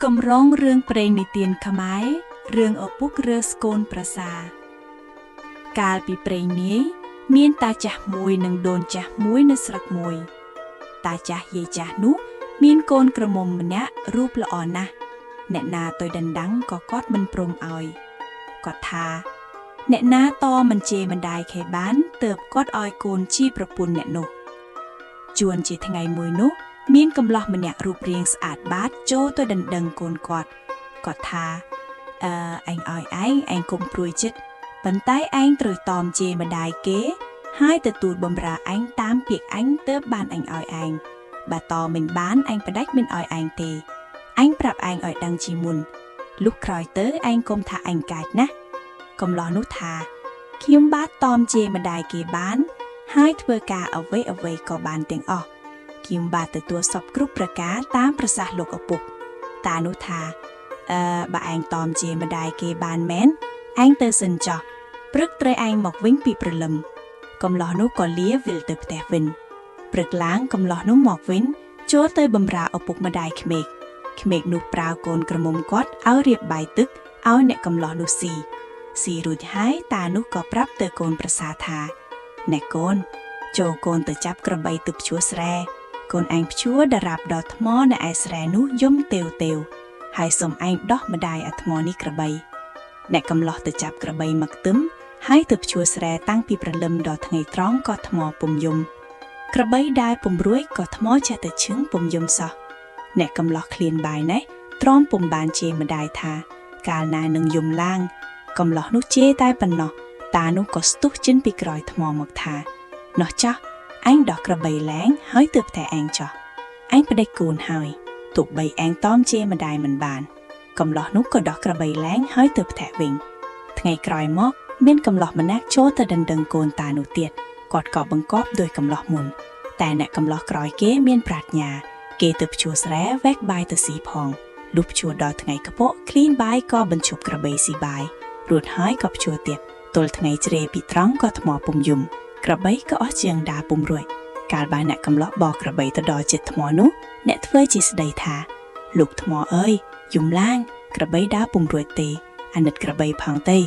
កម្រងរឿងព្រេងនិទានខ្មែររឿងឪពុករើសកូនប្រសា កាលពីព្រេងនាយមានតាចាស់មួយនិងដូនចាស់មួយនៅស្រុកមួយ តាចាស់យាយចាស់នោះ មានកូនក្រមុំម្នាក់រូបល្អណាស់អ្នកណាទៅដណ្ដឹងក៏គាត់មិនព្រមឲ្យគាត់ថា អ្នកណាតមិនជេរម្ដាយខេបានទើបគាត់ឲ្យកូនជាប្រពន្ធអ្នកនោះ ជួនជាថ្ងៃមួយនោះ មានកំឡោះម្នាក់រូបរាងស្អាតបាតចូលទៅដណ្ដឹងកូនគាត់គាត់ថាអឺឯងឲ្យឯងឯងគុំព្រួយចិត្តប៉ុន្តែឯងត្រូវតอมជេរម្ដាយគេ ហើយទទួលបំរើឯងតាមពាក្យអញទើបបានអញឲ្យឯងបើតមិនបានឯងផ្ដាច់មិនឲ្យឯងទេឯងប្រាប់ឯងឲ្យដឹងជាមុនលុះក្រោយទៅឯងគុំថាឯងកាចណាស់កំឡោះនោះថាខ្ញុំបាទតอมជេរម្ដាយគេបាន ហើយធ្វើការអ្វីអ្វីៗក៏បានទាំងអស់ខ្ញុំបាទទទួលសពគ្រប់ប្រការតាមប្រសាសន៍លោកឪពុក តានោះថាអឺបើឯងតอมជាម្ដាយគេបានមែនឯងទៅសិនចោះព្រឹកត្រូវឯងមកវិញពីព្រលឹមកំឡោះនោះក៏លាវិលទៅផ្ទះវិញព្រឹកឡើងកំឡោះនោះមកវិញចូលទៅបំរើឪពុកម្ដាយក្មេកក្មេកនោះប្រើកូនក្រមុំគាត់ឲ្យរៀបបាយទឹកឲ្យអ្នកកំឡោះនោះស៊ីស៊ីរួចហើយតានោះក៏ប្រាប់ទៅកូនប្រសាថា ណែកូន ចូលកូនទៅចាប់ក្របីទៅភ្ជួរស្រែកូនឯងភ្ជួរដរាបដល់ថ្មនៅឯស្រែនោះយំទេវទេវហើយសុំឯងដោះម្ដាយអាថ្មនេះក្របីអ្នកកំឡោះទៅចាប់ក្របីមកទឹមហើយទៅភ្ជួរស្រែតាំងពីព្រលឹមដល់ថ្ងៃត្រង់ក៏ថ្មពុំយំក្របីដែលពុំរួយក៏ថ្មចេះតែឈឹងពុំយំសោះអ្នកកំឡោះឃ្លានបាយណេះទ្រាំពុំបានជេរម្ដាយថា កាលណានឹងយំឡើងកំឡោះនោះជេរតែប៉ុណ្ណោះតានោះក៏ស្ទុះជិនពីក្រោយថ្មមកថា ណោះចាស់ឯងដោះក្របីឡើងហើយទើបតែឯងចោះឯងប្តេជ្ញាកូនហើយទោះបីឯងតอมជាម្ដាយមិនបាន កំឡោះនោះក៏ដោះក្របីឡើងហើយទើបផ្ទះវិញ ថ្ងៃក្រោយមកមានកំឡោះម្នាក់ចូលទៅដណ្ដឹងកូនតានោះទៀតគាត់ក៏បង្កប់ដោយកំឡោះមុន តែអ្នកកំឡោះក្រោយគេមានប្រាជ្ញា គេទៅភ្ជួរស្រែវែកបាយទៅស៊ីផងលុះភ្ជួរដល់ថ្ងៃកពកឃ្លីនបាយក៏បញ្ឈប់ក្របីស៊ីបាយរួចហើយក៏ភ្ជួរទៀតទល់ថ្ងៃជ្រេពីត្រង់ក៏ថ្មពុំយំ ក្របីក៏អស់ជាងដាពុំរួចកាលបើអ្នកកំឡោះបោកក្របីទៅដល់ចិត្តថ្មនោះអ្នកធ្វើជាស្ដីថា លោកថ្មអើយយំឡើង ក្របីដើរពុំរួចទេអាណិតក្របីផងទេ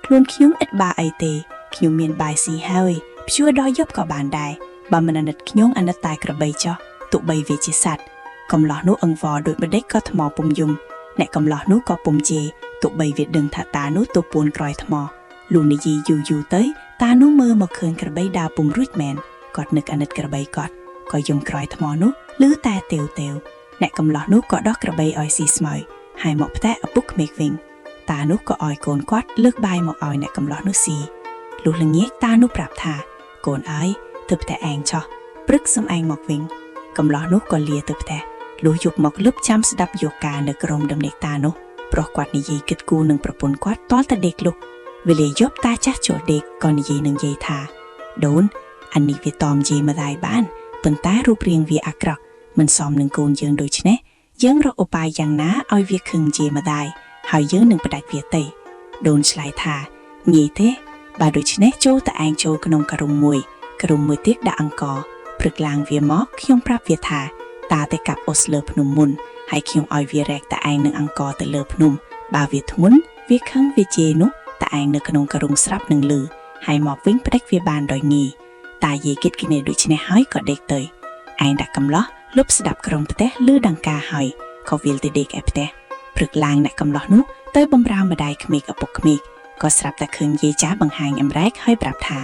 ខ្លួនខ្ញុំឥតបាអីទេខ្ញុំមានបាយស៊ីហើយភ្ជួរដល់យប់ក៏បានដែរបើមិនអាណិតខ្ញុំអាណិតតែក្របីចោះទោះបីវាជាសត្វកំឡោះនោះអង្វរដូចម្ដេចក៏ថ្មពុំយំអ្នកកំឡោះនោះក៏ពុំជេរទោះបីវាដឹងថាតានោះទៅពួនក្រោយថ្មលុះនិយាយយូរយូរទៅ តានោះមើលមកឃើញក្របីដើរពុំរួចមែនគាត់នឹកអាណិតក្របីគាត់ក៏យំក្រោយថ្មនោះឮតែទេវទេវអ្នកកំឡោះនោះក៏ដោះក្របីឲ្យស៊ីស្មៅហើយមកផ្ទះឪពុកក្មេកវិញ តានោះក៏ឲ្យកូនគាត់លើកបាយមកឲ្យអ្នកកំឡោះនោះស៊ីលុះល្ងាចតានោះប្រាប់ថា កូនអើយទៅផ្ទះឯងចោះព្រឹកសុំឯងមកវិញកំឡោះនោះក៏លាទៅផ្ទះលុះយប់មកលឹបចាំស្ដាប់យកការនៅក្រុមដំណេកតានោះប្រុសគាត់និយាយគិតគូរនឹងប្រពន្ធគាត់តល់តែដេកលុះវេលាយប់តាចាស់ចូលដេកក៏និយាយនឹងយាយថាដូនអានេះវាតอมយាយម្ដាយបានប៉ុន្តែរូបរាងវាអាក្រក់មិនសមនឹងកូនយើងដូច្នេះយើងរកឧបាយយ៉ាងណាឲ្យវាខឹងយាយម្ដាយហើយយើងនឹងផ្ដាច់វាទៅដូនឆ្លើយថាងាយទេបើដូច្នេះចូលតែឯងចូលក្នុងក្រុមមួយក្រុមមួយទៀតដាក់អង្គព្រឹកឡើងវាមកខ្ញុំប្រាប់វាថាតាទៅកាប់អូសលើភ្នំមុនហើយខ្ញុំឲ្យវារែកតែឯងនឹងអង្គទៅលើភ្នំបើវាធ្ងន់វាខឹងវាជេរនោះតែឯងនៅក្នុងក្រុងស្រាប់នឹងលឺហើយមកវិញផ្ដេចវាបានដោយងាយតាយាយគិតគ្នាដូច្នេះហើយក៏ដេកទៅឯងដាក់កំឡោះលុបស្ដាប់ក្រុងផ្ទះលឺដង្ការហើយក៏វិលទៅដេកឯផ្ទះព្រឹកឡើងអ្នកកំឡោះនោះទៅបំរើម្ដាយក្មេកឪពុកក្មេកក៏ស្រាប់តែឃើញយាយចាបង្ហាញអំរែកហើយប្រាប់ថា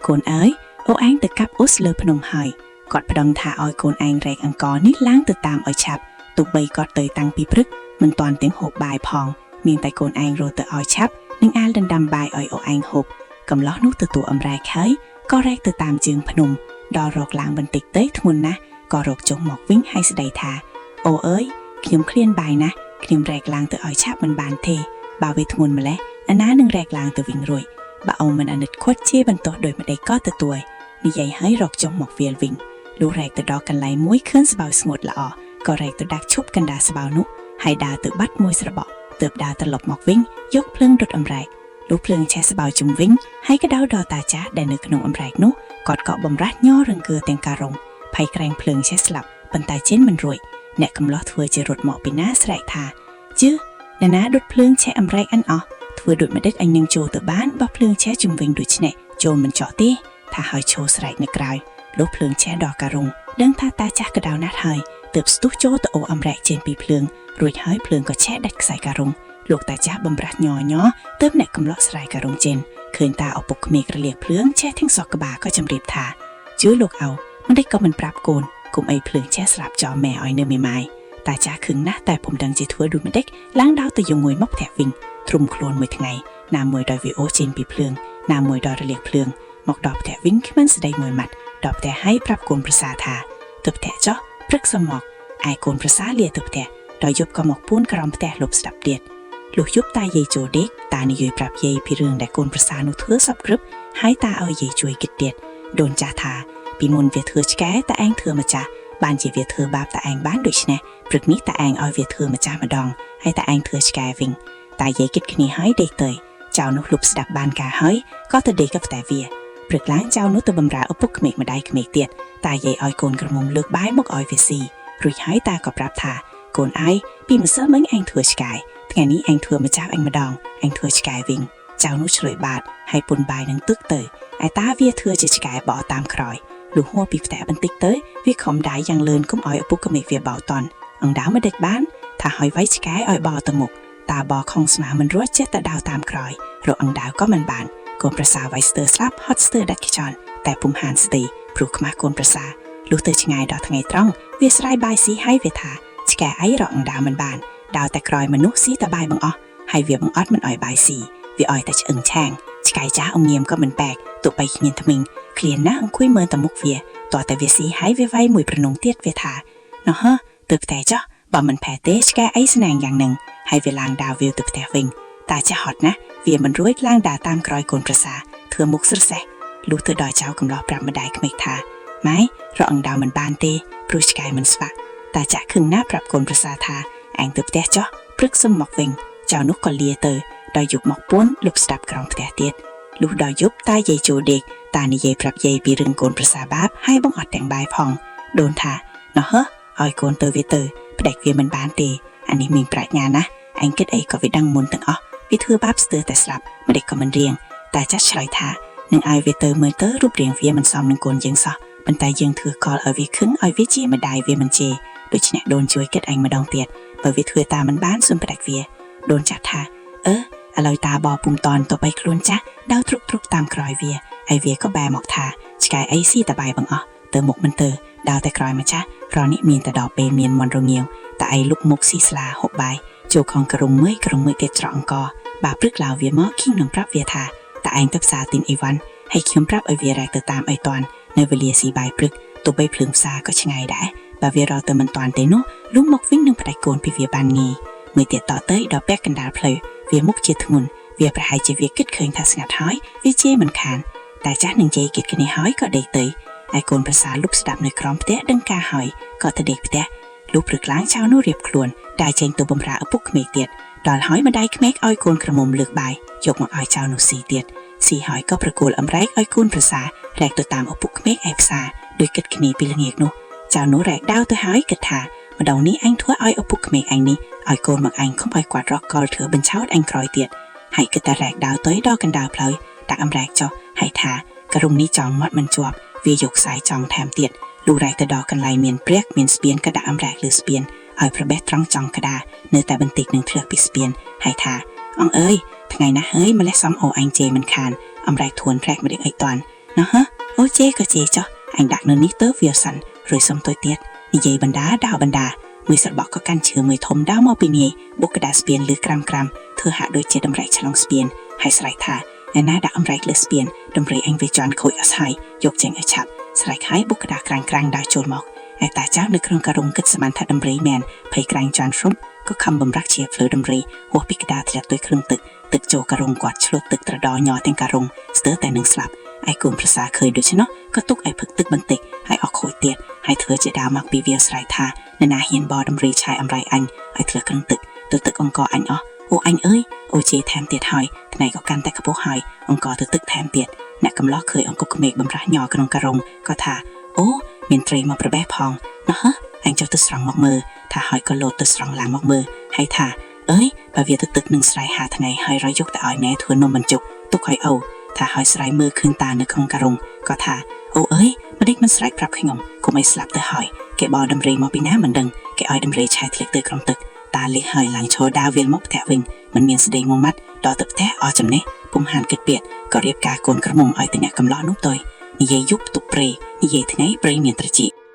កូនអើយអូឯងទៅកាប់អ៊ុសលើភ្នំហើយគាត់ប្តឹងថាឲ្យកូនឯងរែកអង្គនេះឡើងទៅតាមឲ្យឆាប់ទោះបីគាត់ទៅតាំងពីព្រឹកមិនទាន់ទាំងហូបបាយផងមានតែកូនឯងរត់ទៅឲ្យឆាប់នឹងអាលដណ្ដាំបាយឲ្យអូឯងហូបកំឡោះនោះទទួលអំរែកហើយក៏រែកទៅតាមជើងភ្នំដល់រកឡើងបន្តិចទៅធ្ងន់ណាស់ក៏រកចុះមកវិញហើយស្ដីថាអូអើយខ្ញុំឃ្លានបាយណាស់ខ្ញុំរែកឡើងទៅឲ្យឆាប់មិនបានទេបើវាធ្ងន់ម្លេះអាណានឹងរែកឡើងទៅវិញរួចបើអូមិនអាណិតគាត់ជាបន្ទោសដោយម្ដេចក៏ទទួលនិយាយឲ្យរកចុះមកវាលវិញលុះរែកទៅដល់កន្លែងមួយឃើញស្បៅស្ងួតល្អក៏រែកទៅដាក់ឈប់កណ្ដាលស្បៅនោះហើយដើរទៅបាត់មួយស្របក់ទើបដើរត្រឡប់មកវិញយកភ្លើងរត់អំរែកលុះភ្លើងឆេះស្បៅជុំវិញហើយក៏ដៅដល់តាចាស់ដែលនៅក្នុងអំរែកនោះគាត់ក៏បំរាស់ញ័ររង្គើទាំងការងភ័យក្រែងភ្លើងឆេះស្លាប់ប៉ុន្តែជិនមិនរួចអ្នកកំឡោះធ្វើជារត់មកពីណាស្រែកថា ជឿអ្នកណាដុតភ្លើងឆេះអំរែកអញអស់ធ្វើដូចម្ដេចអញនឹងចូលទៅបានបោះភ្លើងឆេះជំវិញដូច្នេះចូលមិនចោះទេថាហើយឈោស្រែកនៅក្រៅលុះភ្លើងឆេះដល់ការុងដឹងថាតាចាស់កដៅណាស់ហើយទើបស្ទុះចូលទៅអូអំរែកចេញពីភ្លើងរួចហើយភ្លើងក៏ឆេះដាច់ខ្សែការុងលោកតាចាស់បំរាស់ញញទើបអ្នកកំឡោះស្រែការុងចេញឃើញតាឪពុកក្មេករលាកភ្លើងឆេះទាំងសក់ក្បាលក៏ជម្រាបថាជឿលោកអោមិនដេចក៏មិនប្រាប់កូនកុំអីភ្លើងឆេះស្លាប់ចោលម៉ែឲ្យនៅមេម៉ាយតាចាស់ខឹងណាស់តែពុំដឹងជាធ្វើដូចម្ដេចឡើងដល់ទៅយងមួយមកផ្ទះវិញទ្រុំខ្លួនមួយថ្ងៃណាមួយដោយវីអូចេញពីភ្លើងណាមួយដោយរលាកភ្លើងមកដល់ផ្ទះវិញគ្មានស្ដីមួយម៉ាត់ដល់ផ្ទះហើយប្រាប់កូនប្រសាថាទៅផ្ទះចោះព្រឹកសមមកឯកូនប្រសាលាទៅផ្ទះដល់យប់ក៏មកពួនក្រោមផ្ទះលុបស្ដាប់ទៀតលុះយប់តាយាយចូលដេកតានិយាយប្រាប់យាយពីរឿងដែលកូនប្រសានោះធ្វើសពគ្រប់ហើយតាឲ្យយាយជួយគិតទៀតដូនចាស់ថាពីមុនវាធ្វើឆ្កែតែឯងធ្វើម្ចាស់បានជាវាធ្វើបាបតែឯងបានដូច្នេះព្រឹកនេះតាឯងឲ្យវាធ្វើម្ចាស់ម្ដងហើយតាឯងធ្វើឆ្កែវិញតាយាយគិតគ្នាហើយដេកទៅចៅនោះលុបស្ដាប់បានការហើយក៏ទៅដេកกับតែវាព្រឹកឡើងចៅនោះទៅបំរើឪពុកក្មេកម្ដាយក្មេកទៀតតាយាយឲ្យកូនក្រមុំលើកបាយមកឲ្យវាស៊ីរួចហើយតាក៏ប្រាប់ថាកូនឯងពីម្សិលមិញឯងធ្វើឆ្កែថ្ងៃនេះឯងធ្វើម្ចាស់ឯងម្ដងឯងធ្វើឆ្កែវិញចៅនោះឆ្លើយបាទហើយពុនបាយនឹងទឹកទៅឯតាវាធ្វើជាឆ្កែបោតាមក្រោយលុះហួពីផ្ទះបន្តិចទៅវាខំដៃយ៉ាងលឿនកុំឲ្យឪពុកក្មេកវាបោតន់អង្ដៅមិនដេចបានថាឲ្យវាយឆ្កែឲ្យបោទៅមុខតាបោខំស្មាមិនរួចចេះតែដៅតាមក្រោយរកអង្ដៅក៏មិនបានកូនប្រសាវាយស្ទើស្លាប់ហត់ស្ទើដាច់ខ្យល់តែពុំហានស្ទីព្រោះខ្មាស់កូនប្រសាលុះទៅឆ្ងាយដល់ថ្ងៃត្រង់វាស្រ័យបាយស៊ីហើយវាថាឆ្កែអីរកអង្ដៅមិនបានដៅតែក្រោយមនុស្សស៊ីតែបាយបង្អស់ហើយវាបង្អត់មិនអោយបាយស៊ីវាអោយតែឆ្អឹងឆាងឆ្កែចាស់អងៀមក៏មិនបែកទោះបីគ្មានថ្មីងឃ្លានណាស់អង្គុយមើលតែមុខវាតោះតែវាស៊ីហើយវាវាយមួយប្រនងទៀតវាថាណោះហឺទៅផ្ទះចោះបើមិនផែទេឆ្កែអីស្នាងយ៉ាងនឹងហើយវាឡើងដាវវាទៅផ្ទះវិញតាចាស់ហត់ណាស់វាមិនរួចឡើងដើរតាមក្រោយកូនប្រសាធ្វើមុខស្រសេះលុះទៅដល់ចៅកំឡោះប្រាប់ម្ដាយក្មេកថាម៉ែរកអង្ដៅមិនបានទេព្រោះឆ្កែមិនស្វាក់តាចាស់ខឹងណាស់ប្រាប់កូនប្រសាថាឯងទៅផ្ទះចោះព្រឹកសុំមកវិញចៅនោះក៏លាទៅដល់យប់មកពួនលុបស្ដាប់ក្រោមផ្ទះទៀតលុះដល់យប់តាយាយចូលដេកតានិយាយប្រាប់យាយពីរឿងកូនប្រសាបាបហើយបង្អត់ទាំងបាយផងដូនថាណោះហឺឲ្យកូនទៅវាទៅផ្ដេកវាមិនបានទេអានេះមានប្រាជ្ញាណាស់ឯងគិតអីក៏វាដឹងមុនទាំងអស់វាធ្វើបាបស្ទើរតែស្លាប់ម្ដេចក៏មិនរៀងតែចាស់ឆ្លើយថានឹងឲ្យវាទៅមើលទៅរូបរាងវាមិនសមនឹងកូនយើងសោះប៉ុន្តែយើងធ្វើកលឲ្យវាខឹងឲ្យវាជាម្ដាយវាមិនជេរដូច្នេះដូនជួយគិតឯងម្ដងទៀតបើវាធ្វើតាមមិនបានសូមផ្ដាច់វាដូនចាស់ថាអឺឥឡូវតាបពុំតនទៅបីខ្លួនចាស់ដើរទ្រុកទ្រុកតាមក្រោយវាហើយវាក៏បែរមកថាឆ្កែអីស៊ីតបាយបង្អស់ទៅមុខមិនទៅដើរតែក្រោយម្ចាស់រនេះមានតែដល់ពេលមានមន់រងាវតែឯលុកមុខស៊ីស្លាហូបបាយចូលខងក្រុងមួយក្រុងមួយទៀតច្រកអង្គបើព្រឹកឡើវាមកខ្ញុំនឹងប្រាប់វាថាតែឯងទៅផ្សារទិញអីវ៉ាន់ហើយខ្ញុំប្រាប់ឲ្យវារែកទៅតាមអីតាន់នៅវេលាស៊ីបាយព្រឹកទោះបីភ្លើងផ្សារក៏ឆ្ងាយដែរបើវារកទៅមិនតាន់ទេនោះលុះមកវិញនឹងផ្ដាច់កូនពីវាបានងាយមួយទៀតតទៅដល់ពាក់កណ្ដាលផ្លូវវាមុខជាធ្ងន់វាប្រហែលជាវាគិតឃើញថាស្ងាត់ហើយវាជេរមិនខានតែចាស់នឹងជេរគិតគ្នាហើយក៏ដេកទៅឯកូនប្រសាលុបស្ដាប់នៅក្រោមផ្ទះដឹងការហើយក៏ទៅដេកផ្ទះលុះព្រឹកឡើងចៅនោះរៀបខ្លួនតែចេញទៅបំរើឪពុកក្មេកទៀតដល់ហើយម្ដាយក្មេកឲ្យកូនក្រមុំលើកបាយយកមកឲ្យចៅនោះស៊ីទៀតស៊ីហើយក៏ប្រគល់អំរែកឲ្យកូនប្រសារែកទៅតាមឪពុកក្មេកឯផ្សារដោយគិតគ្នាពីល្ងាចនោះចៅនោះរែកដាវទៅហើយគិតថាម្ដងនេះអញធ្វើឲ្យឪពុកក្មេកឯងនេះឲ្យកូនមកឯងខំឲ្យគាត់រកកលធ្វើបញ្ឆោតឯងក្រោយទៀតហើយគិតតែរែកដាវទៅដល់កណ្ដាលផ្លូវដាក់អំរែកចុះហើយថាក្រុមនេះចង់មាត់មិនជាប់វាយកខ្សែចង់ថែមទៀតលុះរែកទៅដល់កន្លែងមានព្រះមានស្ពានក៏ដាក់អំរែកលើស្ពានឲ្យប្របេះត្រង់ចង់ក្តារនៅតែបន្តិចនឹងធ្លាក់ពីស្ពានហើយថាអងអើយថ្ងៃណាហើយម្លេះសំអូអញជេរមិនខានអំរែកធួនរែកម្ដេចអីតាន់ណោះហ៎អូជេរក៏ជេរចុះអញដាក់នៅនេះទៅវាសិនរួចសុំទៅទៀតនិយាយបណ្ដាដាវបណ្ដាមួយសរបកក៏កាន់ឈើមួយធំដើរមកពីនេះបុកក្តារស្ពានលើក្រាំក្រាំធ្វើហាក់ដូចជាតម្រែកឆ្លងស្ពានហើយស្រែកថាឯណាដាក់អំរែកលើស្ពានតម្រៃអញវាជន់ខូចអស់ហើយយកចេញឲ្យឆាប់ស្រែកហើយបុកក្តារក្រាំងក្រាំងដើរចូលមកឯតាចៅនៅក្នុងការុងគិតស្មានថាតម្រៃមែនភ័យក្រាញ់ចាន់ស្រុំក៏ខំបំរាស់ជាភ្លើតម្រៃហួសពីក្តារធ្លាក់ទៅគ្រឿងទឹកទឹកចូលការុងគាត់ឆ្លុះទឹកត្រដញ័រទាំងការុងស្ទើរតែនឹងស្លាប់ឯកូនប្រសាឃើញដូច្នោះក៏ទុកឲ្យផឹកទឹកបន្តិចហើយអស់ខូចទៀតហើយធ្វើជាដើរមកពីវាស្រែកថានរណាហ៊ានបតម្រៃឆាយអំរៃអញឲ្យធ្លាក់ក្នុងទឹកទៅទឹកអង្គអញអស់អូអញអើយអូជេថែមទៀតហើយថ្ងៃក៏កាន់តែខ្ពស់ហើយអង្គទៅទឹកថែមទៀតអ្នកកំឡោះឃើញអង្គក្មេកបំរាស់ញ័រក្នុងការុងក៏ថាអូមានត្រីមកប្របេះផងណោះហ៎អញចុះទៅស្រង់មកមើលថាហើយក៏លោតទៅស្រង់ឡើងមកមើលហើយថា អើយបើវាទៅទឹកនឹងស្រែហាថ្ងៃហើយរយយកទៅឲ្យណែធ្វើនំបញ្ចុកទុកឲ្យអូថាឲ្យស្រែមើលឃើញតានៅក្នុងការុងក៏ថាអូអើយម្ដេចមិនស្រែកប្រាប់ខ្ញុំកុំឲ្យស្លាប់ទៅហើយគេបោដំរីមកពីណាមិនដឹងគេឲ្យដំរីឆែធ្លាក់ទៅក្នុងទឹកតាលិះហើយឡើងឈរដើរវាលមកផ្ទះវិញមិនមានស្ដីមួយម៉ាត់ដល់ទៅផ្ទះអស់ចំណេះពុំហានគិតពាក្យក៏រៀបការកូនក្រមុំឲ្យទៅអ្នកកំឡោះនោះទៅនិយាយយប់ទុកព្រៃនិយាយថ្ងៃព្រៃមានត្រចៀក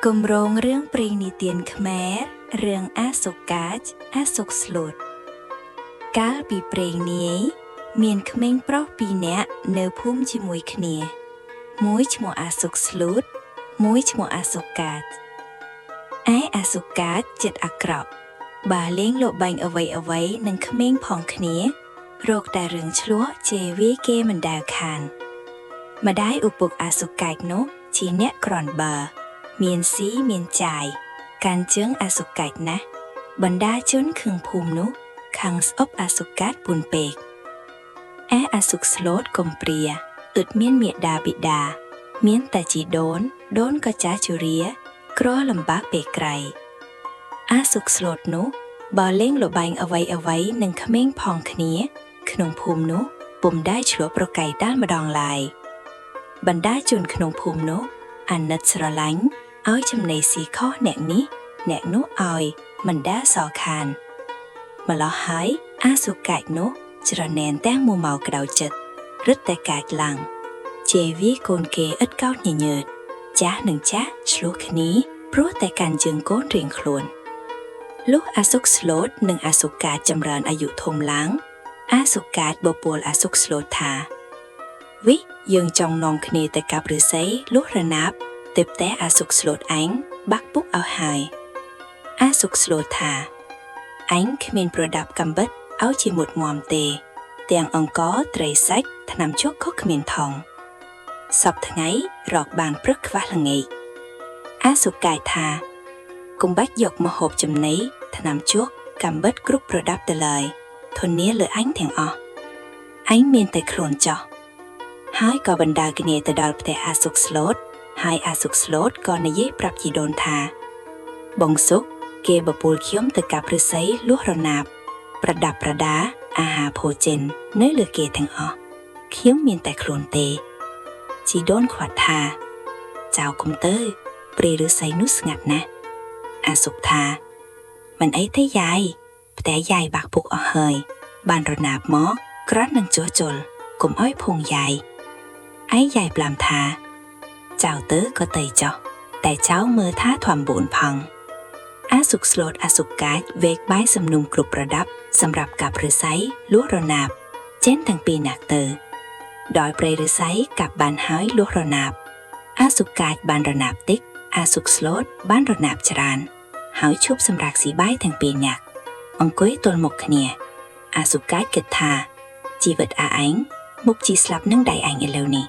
គម្រោងរឿងព្រេងនិទានខ្មែររឿងអាសុកាចអាសុកស្លូតកាលពីព្រេងនាយមានក្មេងប្រុសពីរនាក់នៅភូមិជាមួយគ្នា មួយឈ្មោះអាសុកស្លូតមួយឈ្មោះអាសុកាចឯអាសុកាចចិត្តអាក្រក់បើលេងលបែងអ្វីៗនឹងក្មេងផងគ្នារកតែរឿងឆ្លោះជេរវាយគេមិនដែលខានម្ដាយឪពុកអាសុកាចនោះជាអ្នកក្រាន់បើមានស៊ីមានចាយកាន់ជើងអាសុកាចណាស់បណ្ដាជនខឹងភូមិនោះខាងស្អប់អាសុកាចពុនពេកឯអាសុកស្លូតកំព្រាអឹតមានមេដាបិតាមានតែជីដូនដូនក៏ចាស់ជរាក្រលំបាកពេកក្រៃអាសុកស្លូតនោះបើលេងលបែងអ្វីៗនឹងក្មេងផងគ្នាក្នុងភូមិនោះពុំដែលឆ្លោះប្រកែកដាល់ម្ដងឡើយបណ្ដាជនក្នុងភូមិនោះអាណិតស្រឡាញ់ឲ្យចំណីស៊ីខុសអ្នកនេះអ្នកនោះឲ្យមិនដែលសខានម្លោះហើយអាសុកាចនោះច្រណែនទាំងមួម៉ៅក្តៅចិត្តរឹតតែកាចឡើងជេរវាយកូនគេឥតកោតញញើតចាស់នឹងចាស់ឆ្លោះគ្នាព្រោះតែកាន់ជើងកូនរៀងខ្លួនលុះអាសុកស្លូតនិងអាសុកាចចម្រើនអាយុធំឡើងអាសុកាចបបួលអាសុកស្លូតថាវិយើងចង់នាំគ្នាទៅកាប់ឫស្សីលុះរណាបទើបតែអាសុកស្លូតឯងបាក់ពុកឲ្យហើយអាសុកស្លូតថាអញគ្មានប្រដាប់កំបិតឲ្យជាមុតងំទេទាំងអង្ករត្រីសាច់ថ្នាំជក់ក៏គ្មានថងសពថ្ងៃរកបានព្រឹកខ្វះល្ងាចអាសុកាយថាកុំបាច់យកមកហូបចំណីថ្នាំជក់កំបិតគ្រប់ប្រដាប់ទៅឡើយធានាលើអញទាំងអស់អញមានតែខ្លួនចោះហើយក៏បណ្ដាគ្នាទៅដល់ផ្ទះអាសុកស្លូតហើយអាសុកស្លូតក៏និយាយប្រាប់ជីដូនថាបងសុកគេបពូលខ្ញុំទៅកាប់ឫស្សីលុះរណាបប្រដាប់ប្រដាអាហារភោជិននៅលើគេទាំងអស់ខ្ញុំមានតែខ្លួនទេជីដូនខ្វាត់ថាចៅកុំទៅព្រៃឫស្សីនោះស្ងាត់ណាស់អាសុកថាមិនអីទេយាយផ្ទះយាយបាក់ពុកអស់ហើយបានរណាបមកក្រាន់នឹងជួសជុលកុំអោយភងយាយឯយាយប្លាមថាចៅទៅក៏ទៅចោះតែចៅមើលថាធំបួនផងអាសុកស្លូតអាសុកកាចវែកបាយសំនុំគ្រប់ប្រដាប់សម្រាប់កាប់ឫស្សីលួសរណាបចេនទាំងពីរណាក់ទៅដោយព្រៃឫស្សីកាប់បានហើយលួសរណាបអាសុកកាចបានរណាបតិចអាសុកស្លូតបានរណាបច្រើនហើយឈប់សម្រាប់ស៊ីបាយទាំងពីរនាក់អង្គុយទល់មុខគ្នាអាសុកកាចគិតថាជីវិតអាឯងមុខជីស្លាប់នឹងដៃឯងឥឡូវនេះ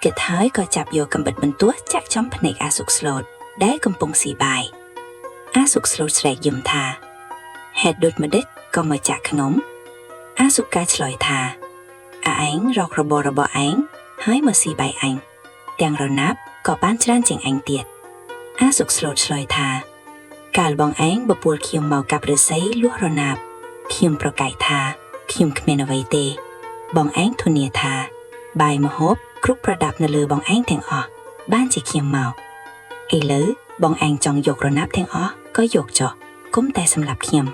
គិតហើយក៏ចាប់យកកំបិតបន្ទោះចាក់ចំភ្នែកអាសុកស្លូតដែលកំពុងស៊ីបាយអាសុកស្លូតស្រែកយំថាហេតុដូចម្ដេចក៏មកចាក់ខ្ញុំអាសុកាឆ្លើយថាអាឯងរករបររបស់ឯងហើយមកស៊ីបាយឯងទាំងរណាបក៏បានច្រើនជាងឯងទៀតអាសុកស្លូតឆ្លើយថាកាលបងឯងបពួលខ្ញុំមកកាប់ឫស្សីលួសរណាបខ្ញុំប្រកែកថាខ្ញុំគ្មានអ្វីទេ បងឯងធានាថា បាយម្ហូបគ្រប់ប្រដាប់នៅលើបងឯងទាំងអស់បានជាខ្ញុំមកឥឡូវបងឯងចង់យករណាប់ទាំងអស់ក៏យកចុះគុំតែសម្រាប់ខ្ញុំ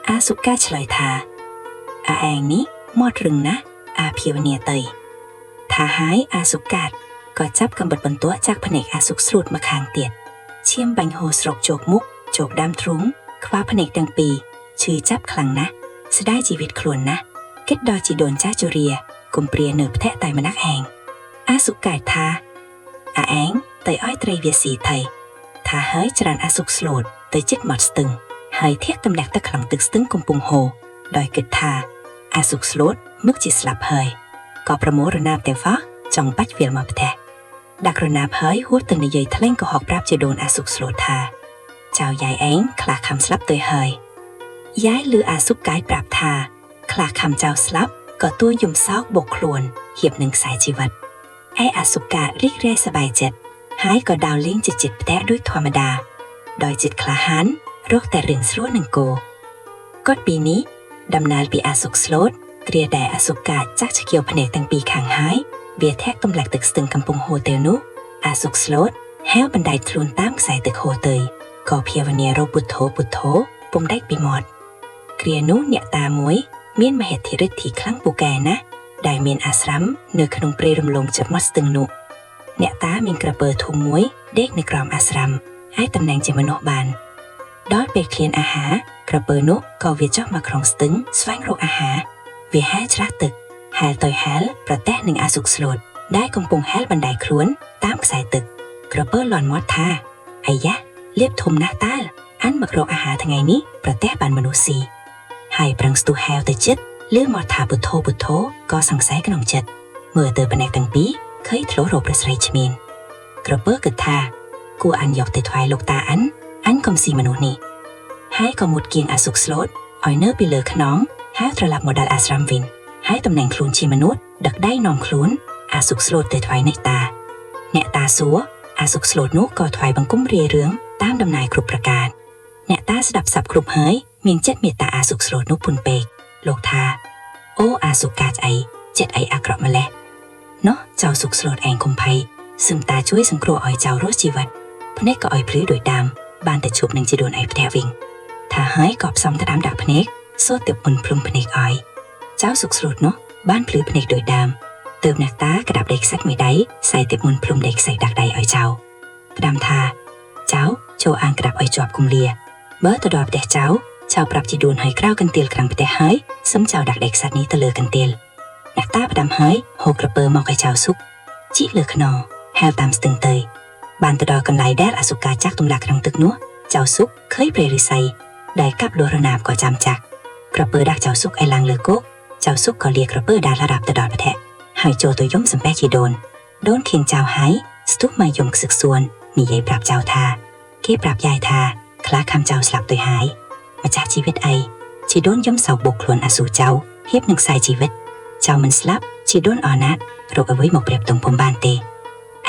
អាសុកាឆ្លើយថាអាឯងនេះមាត់រឹងណាស់អាភាវនាទៅថាហើយអាសុកាតក៏ចាប់កំបិតបន្ទក់ចាក់ភ្នែកអាសុកស្លួតមកខាងទៀតឈាមបាញ់ហូរស្រុកជោគមុខជោគដើមទ្រូងខ្វះភ្នែកទាំងពីរឈឺចាប់ខ្លាំងណាស់ស្ដាយជីវិតខ្លួនណាស់គិតដល់ជីដូនចាស់ជរាគុំព្រានៅផ្ទះតែម្នាក់ឯងអាសុកាយថាអាឯងទៅឲ្យត្រីវាស៊ីថៃថាហើយច្រានអាសុកស្លូតទៅចិត្តមាត់ស្ទឹង ហើយធៀកទម្លាក់ទឹកក្នុងទឹកស្ទឹងកំពុងហូរដោយគិតថាអាសុកស្លូតមុខជាស្លាប់ហើយក៏ប្រមូលរណាបទាំងហ្វចង់បាច់វាលមកផ្ទះដាក់រណាបហើយហួតទៅនិយាយថ្លែងកុហកប្រាប់ជាដូនអាសុកស្លូតថាចៅយាយឯងខ្លះខំស្លាប់ទៅហើយយាយឮអាសុកកាយប្រាប់ថាខ្លះខំចៅស្លាប់ក៏ទួយំសោកបុកខ្លួនហៀបនឹងខ្សែជីវិតឯអាសុការីករាយសប្បាយចិត្តហើយក៏ដើរលេងជាចិត្តផ្ទះដូចធម្មតាដោយចិត្តក្លាហាន រកតែរឿងស្រួលនឹងគោគាត់ពីនេះដំណើរពីអាសុកស្លូតគ្រាដែលអាសុកាចាក់ឆ្កៀវភ្នែកទាំងពីរខាងហើយវាធាក់ទម្លាក់ទឹកស្ទឹងកំពុងហូរទៅនោះអាសុកស្លូតហែលបណ្ដែតខ្លួនតាមខ្សែទឹកហូរទៅក៏ភាវនារកពុទ្ធោពុទ្ធោពុំដាច់ពីមាត់គ្រានោះអ្នកតាមួយ មានមហិទ្ធិឫទ្ធិខ្លាំងពូកែណាស់ដែលមានអាស្រមនៅក្នុងព្រៃរំលងចិត្តមាត់ស្ទឹងនោះអ្នកតាមានក្រពើធំមួយដេកនៅក្រោមអាស្រមហើយតំណែងជាមនុស្សបាន ដល់ពេលឃ្លានអាហារក្រពើនោះក៏វាចុះមកក្នុងស្ទឹងស្វែងរកអាហារវាហែលច្រាស់ទឹកហែលទៅហែលប្រទះនឹងអាសុកស្លូតដែលកំពុងហែលបណ្ដែតខ្លួនតាមខ្សែទឹកក្រពើលន់មាត់ថាអាយ៉ាលៀបធំណាស់តាលអានមករកអាហារថ្ងៃនេះប្រទះបានមនុស្សស៊ីហើយប្រឹងស្ទុះហែលទៅចិត្តលឺមាត់ថាពុទ្ធោពុទ្ធោក៏សង្ស័យក្នុងចិត្តមើលទៅភ្នែកទាំងពីរឃើញធ្លោរកប្រស្រីឈ្មៀនក្រពើគិតថាគួរអានយកទៅថ្វាយលោកតាអានអញកុំស៊ីមនុស្សនេះហើយក៏មុតគៀងអាសុកស្លូតឲ្យនៅពីលើខ្នងហើយត្រឡប់មកដល់អាស្រមវិញហើយតំណែងខ្លួនជាមនុស្សដឹកដៃនាំខ្លួនអាសុកស្លូតទៅថ្វាយអ្នកតាអ្នកតាសួរអាសុកស្លូតនោះក៏ថ្វាយបង្គំរាយរឿងតាមដំណើរគ្រប់ប្រការអ្នកតាស្ដាប់សັບគ្រប់ហើយមានចិត្តមេត្តាអាសុកស្លូតនោះពុនពេកលោកថាអូអាសុកកាចអីចិត្តអីអាក្រក់ម្លេះណោះចៅសុកស្លូតឯងកុំភ័យសឹមតាជួយសង្គ្រោះឲ្យចៅរស់ជីវិតភ្នែកក៏ឲ្យភ្លឺដោយដើមបានតែជួបនឹងជីដូនឯផ្ទះវិញថាហើយក៏ផ្សំត្រាំដាក់ភ្នែកសូត្រទៅពុនភ្លុំភ្នែកឲ្យចៅសុកស្លូតនោះបានភ្លឺភ្នែកដោយដើមទើបអ្នកតាក្តាប់ដេកសាច់មួយដៃใส่ទៅមុនភ្លុំដេកសាច់ដាក់ដៃឲ្យចៅផ្ដាំថាចៅចូលអាងក្តាប់ឲ្យជាប់គុំលាបើទៅដល់ផ្ទះចៅចៅប្រាប់ជីដូនឲ្យក្រៅកន្ទៀលក្រាំងផ្ទះហើយសុំចៅដាក់ដេកសាច់នេះទៅលើកន្ទៀលអ្នកតាផ្ដាំហើយហូរក្រពើមកឲ្យចៅសុកជីកលើខ្នងហែលតាមស្ទឹងទៅបានទៅដល់កន្លែងដែលអសុកាចាក់ទម្លាក់ក្នុងទឹកនោះចៅសុកឃើញព្រះឫស្សីដែលកាប់លួសរណាបក៏ចាំចាក់ក្រពើដាក់ចៅសុកឲ្យឡើងលើគោកចៅសុកក៏លាក្រពើដើររាប់ទៅដល់ផ្ទះហើយចូលទៅយំសំពះជីដូនដូនខៀងចៅហើយស្ទុះមកយំខ្សឹកសួននិយាយប្រាប់ចៅថាគេប្រាប់យាយថាខ្លះខំចៅស្លាប់ទៅហើយម្ចាស់ជីវិតអីជីដូនយំសោកបុកខ្លួនអាស៊ូចៅហៀបនឹងខ្សែជីវិតចៅមិនស្លាប់ជីដូនអណាត់រកអ្វីមកប្រៀបទងពុំបានទេ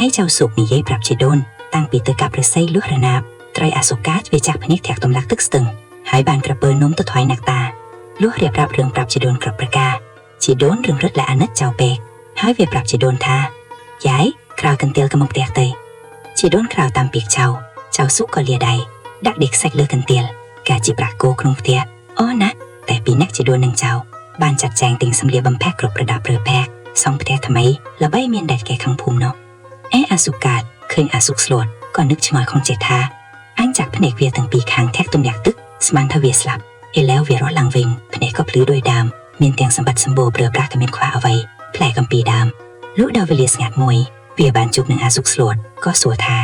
ឯចៅសុកនិយាយប្រាប់ជីដូនតាំងពីទៅកាប់ឫស្សីលួសរណាបត្រីអសុកាវាចាក់ភ្នែកធាក់ទម្លាក់ទឹកស្ទឹងហើយបានក្រពើនំទៅថ្វាយអ្នកតាលុះរៀបរាប់រឿងប្រាប់ជីដូនគ្រប់ប្រការជីដូនរឿងរឹតและអាណិតចៅពេកហើយវាប្រាប់ជីដូនថាយាយក្រៅកន្ទៀលក៏មកផ្ទះទៅជីដូនក្រៅតាមពាក្យចៅចៅសុកក៏លាដៃដាក់ដេកសាច់លើកន្ទៀលកាជាប្រាក់គោក្នុងផ្ទះអូណាតែពីអ្នកជីដូននឹងចៅបានចាត់ចែងទិញសម្លៀកបំពាក់គ្រប់ប្រដាប់រើផាកសង់ផ្ទះថ្មីល្បីមានដែតកែខាងភូមិនោះឯអាសុកាតឃើញអាសុកស្លូតក៏នឹកឆ្ងល់ក្នុងចិត្តថាអញចាក់ភ្នែកវាទាំងពីរខាងធាក់ទម្លាក់ទឹកស្មានថាវាស្លាប់ឥឡូវវារស់ឡើងវិញភ្នែកក៏ភ្លឺដោយដើមមានទាំងសម្បត្តិសម្បូរប្រើប្រាស់ក៏មានខ្វះអ្វីផ្លែកំពីដើមលុះដល់វេលាស្ងាត់មួយវាបានជួបនឹងអាសុកស្លូតក៏សួរថា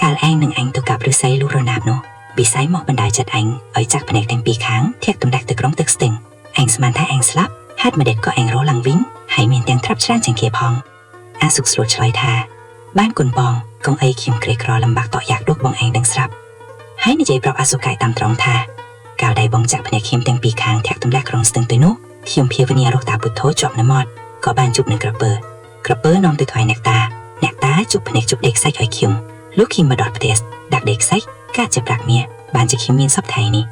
កាលឯងនឹងអញទៅកាប់ឫស្សីលុះរណាបនោះវិស័យមកបណ្ដាចិត្តអញឲ្យចាក់ភ្នែកទាំងពីរខាងធាក់ទម្លាក់ទៅក្រុងទឹកស្ទឹងឯងស្មានថាឯងស្លាប់ហេតុម្ដេចក៏ឯងរស់ឡើងវិញហើយមានទាំងត្រាប់ច្រើនជាងគេផងអាសុកស្លូតឆ្លើយថាបានគុណបងកុំអីខ្ញុំក្រីក្រលំបាកតក់យ៉ាកដូចបងឯងដឹងស្រាប់ហើយនិយាយប្រាប់អាសុកៃតាមត្រង់ថាកាលដែលបងចាក់ភ្នែកខ្ញុំទាំងពីរខាងធាក់ទម្លាក់ក្រុងស្ទឹងទៅនោះខ្ញុំភាវនារកតាពុទ្ធោជាប់នៅមាត់ក៏បានជួបនឹងក្រពើក្រពើនាំទៅថ្វាយអ្នកតាអ្នកតាជួបភ្នែកជួបដេកសាច់ឲ្យខ្ញុំលោកខ្ញុំមកដល់ផ្ទះដាក់ដេកសាច់កាត់ជាប្រាក់មាសបានជាខ្ញុំមានសពថៃនេះ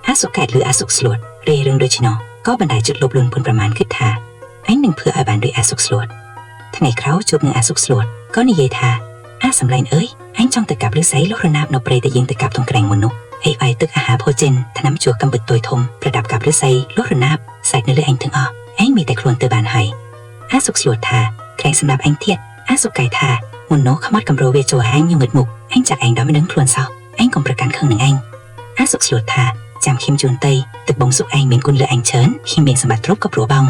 អាសុកែតឬអាសុកស្លួតរាយរឿងដូចនោះក៏បណ្ដាជុតលុបលួនពុនប្រមាណគិតថា អញនឹងធ្វើឲ្យបានដូចអាសុកស្លួតថ្ងៃក្រោយជួបនឹងអាសុកស្លួតក៏និយាយថាអាសំឡែងអើយអញចង់ទៅកាប់ឫស្សីលោះរណាបនៅព្រៃតែយើងទៅកាប់ទងក្រែងមុននោះអីវាយទឹកអាហារភោជិនថ្នាំជួកំបិតតួយធំប្រដាប់កាប់ឫស្សីលោះរណាបសាច់នៅលើអញទាំងអស់ឯងមានតែខ្លួនទៅបានហើយអាសុកស្លួតថាក្រែងសម្រាប់អញទៀតអាសុកកៃថាមុននោះខ្មាត់កម្រវាចូលឯងញងឹតមុខអញចាក់ឯងដល់មិនដឹងខ្លួនសោះឯងកុំប្រកាន់ខឹងនឹងឯងអាសុកស្លួតថាចាំខ្ញុំជូនតៃទឹកបងសុកឯងមានគុណលើឯងច្រើនខ្ញុំមានសម្បត្តិទ្រព្យក៏ព្រោះបង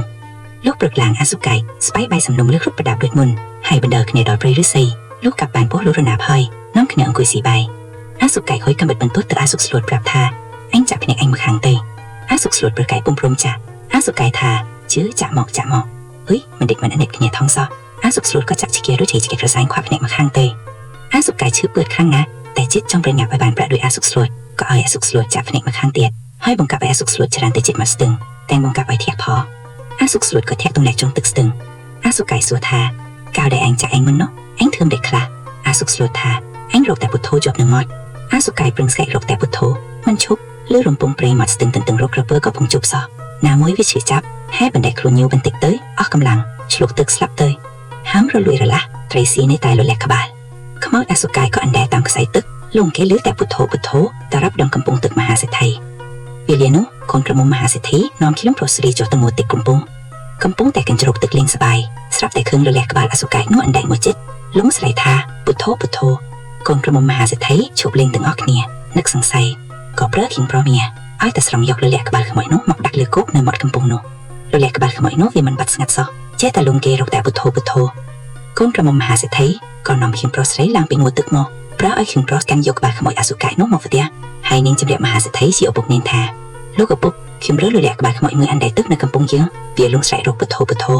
លោកព្រឹកឡើងអាសុកកៃស្បែកបាយសំណុំលើគ្រប់ប្រដាប់ដូចមុនហើយបណ្ដើគ្នាដល់ព្រៃឫស្សីលោកកាប់បានពោះលោករណាបហើយនាំគ្នាអង្គុយស៊ីបាយអាសុកកៃហុយកំបិតបន្ទត់ទៅអាសុកស្លួតប្រាប់ថាអញចាក់ភ្នែកឯងមកខាងទេអាសុកស្លួតប្រកែកពុំព្រមចាក់អាសុកកៃថាជឿចាក់មកចាក់មកអុយមិនដេចមិនអនិតគ្នាថងសោះអាសុកស្លួតក៏ចាក់ឈីគារួចឈីគាក្រសែងខ្វាប់ភ្នែកមកខាងទេអាសុកកៃឈឺពឿតខាងណាតែចិត្តចង់ប្រញាប់ឲ្យបានប្រាក់ដោយអាសុកស្លួតក៏ឲ្យអាសុកស្លួតចាក់ភ្នែកមកខាងទៀតហើយបង្កាប់ឲ្យអាសុកស្លួតច្រើនទៅចិត្តមកស្ទឹងតែបង្កាប់ឲ្យធាក់ផអាសុកស្លួតក៏ធាក់ទម្លាក់ចុងទឹកស្ទឹងអាសុកកៃសួរថាកៅដែលឯងចាក់ឯងមុននោះឯងធ្វើមិនដេចខ្លះអាសុកស្លួតថាឯងរកតែពុទ្ធោជាប់នឹងមាត់អាសុកកៃប្រឹងស្កែករកតែពុទ្ធោមិនឈប់លើរំពងព្រៃមាត់ស្ទឹងទន្ទឹងរកក្រពើក៏ពងជប់សោះណាមួយវាឈឺចាប់ហែបណ្តែខ្លួនញូបន្តិចទៅអស់កម្លាំងឆ្លុកទឹកស្លាប់ទៅហាមរលួយរលាស់ត្រីស៊ីនៅតែលលាក់ក្បាលខ្មោចអាសុកាយក៏អណ្ដែតតាមខ្សែទឹកលងគេលើតែពុទ្ធោពុទ្ធោតារាប់ដងកំពង់ទឹកមហាសេដ្ឋីវេលានោះកូនក្រមុំមហាសេដ្ឋីនាំខ្ញុំប្រុសស្រីចុះទៅងូតទឹកកំពង់តែកញ្ជ្រោកទឹកលេងសបាយស្រាប់តែឃើញលលាក់ក្បាលអាសុកាយនោះអណ្ដែតមួយចិត្តលងស្រែកថាពុទ្ធោពុទ្ធោកូនក្រមុំមហាសេដ្ឋីឈប់លេងទាំងអស់គ្នានឹកសង្ស័យក៏ប្រើឃីងប្រមាឲ្យតែស្រង់យកលលាក់ក្បាលខ្មោចនោះមកដាក់លើគោកនៅមាត់កំពង់នោះលលាក់ក្បាលខ្មោចនោះវាមិនបាត់ស្ងាត់សោះចេះតែលងគេរកតែពុទ្ធោពុទ្ធោកូនក្រមុំមហាសេដ្ឋីក៏នាំឃីងប្រុសស្រីឡើងពីងូតទឹកមកប្រើឲ្យឃីងប្រុសកាន់យកក្បាលខ្មោចអាសុកាយនោះមកផ្ទះហើយនាងជម្រាបមហាសេដ្ឋីជាឪពុកនាងថាលោកឪពុកខ្ញុំរើលលាក់ក្បាលខ្មោចមួយអណ្ដែតទឹកនៅកំពង់យើងវាលងស្រែករកពុទ្ធោពុទ្ធោ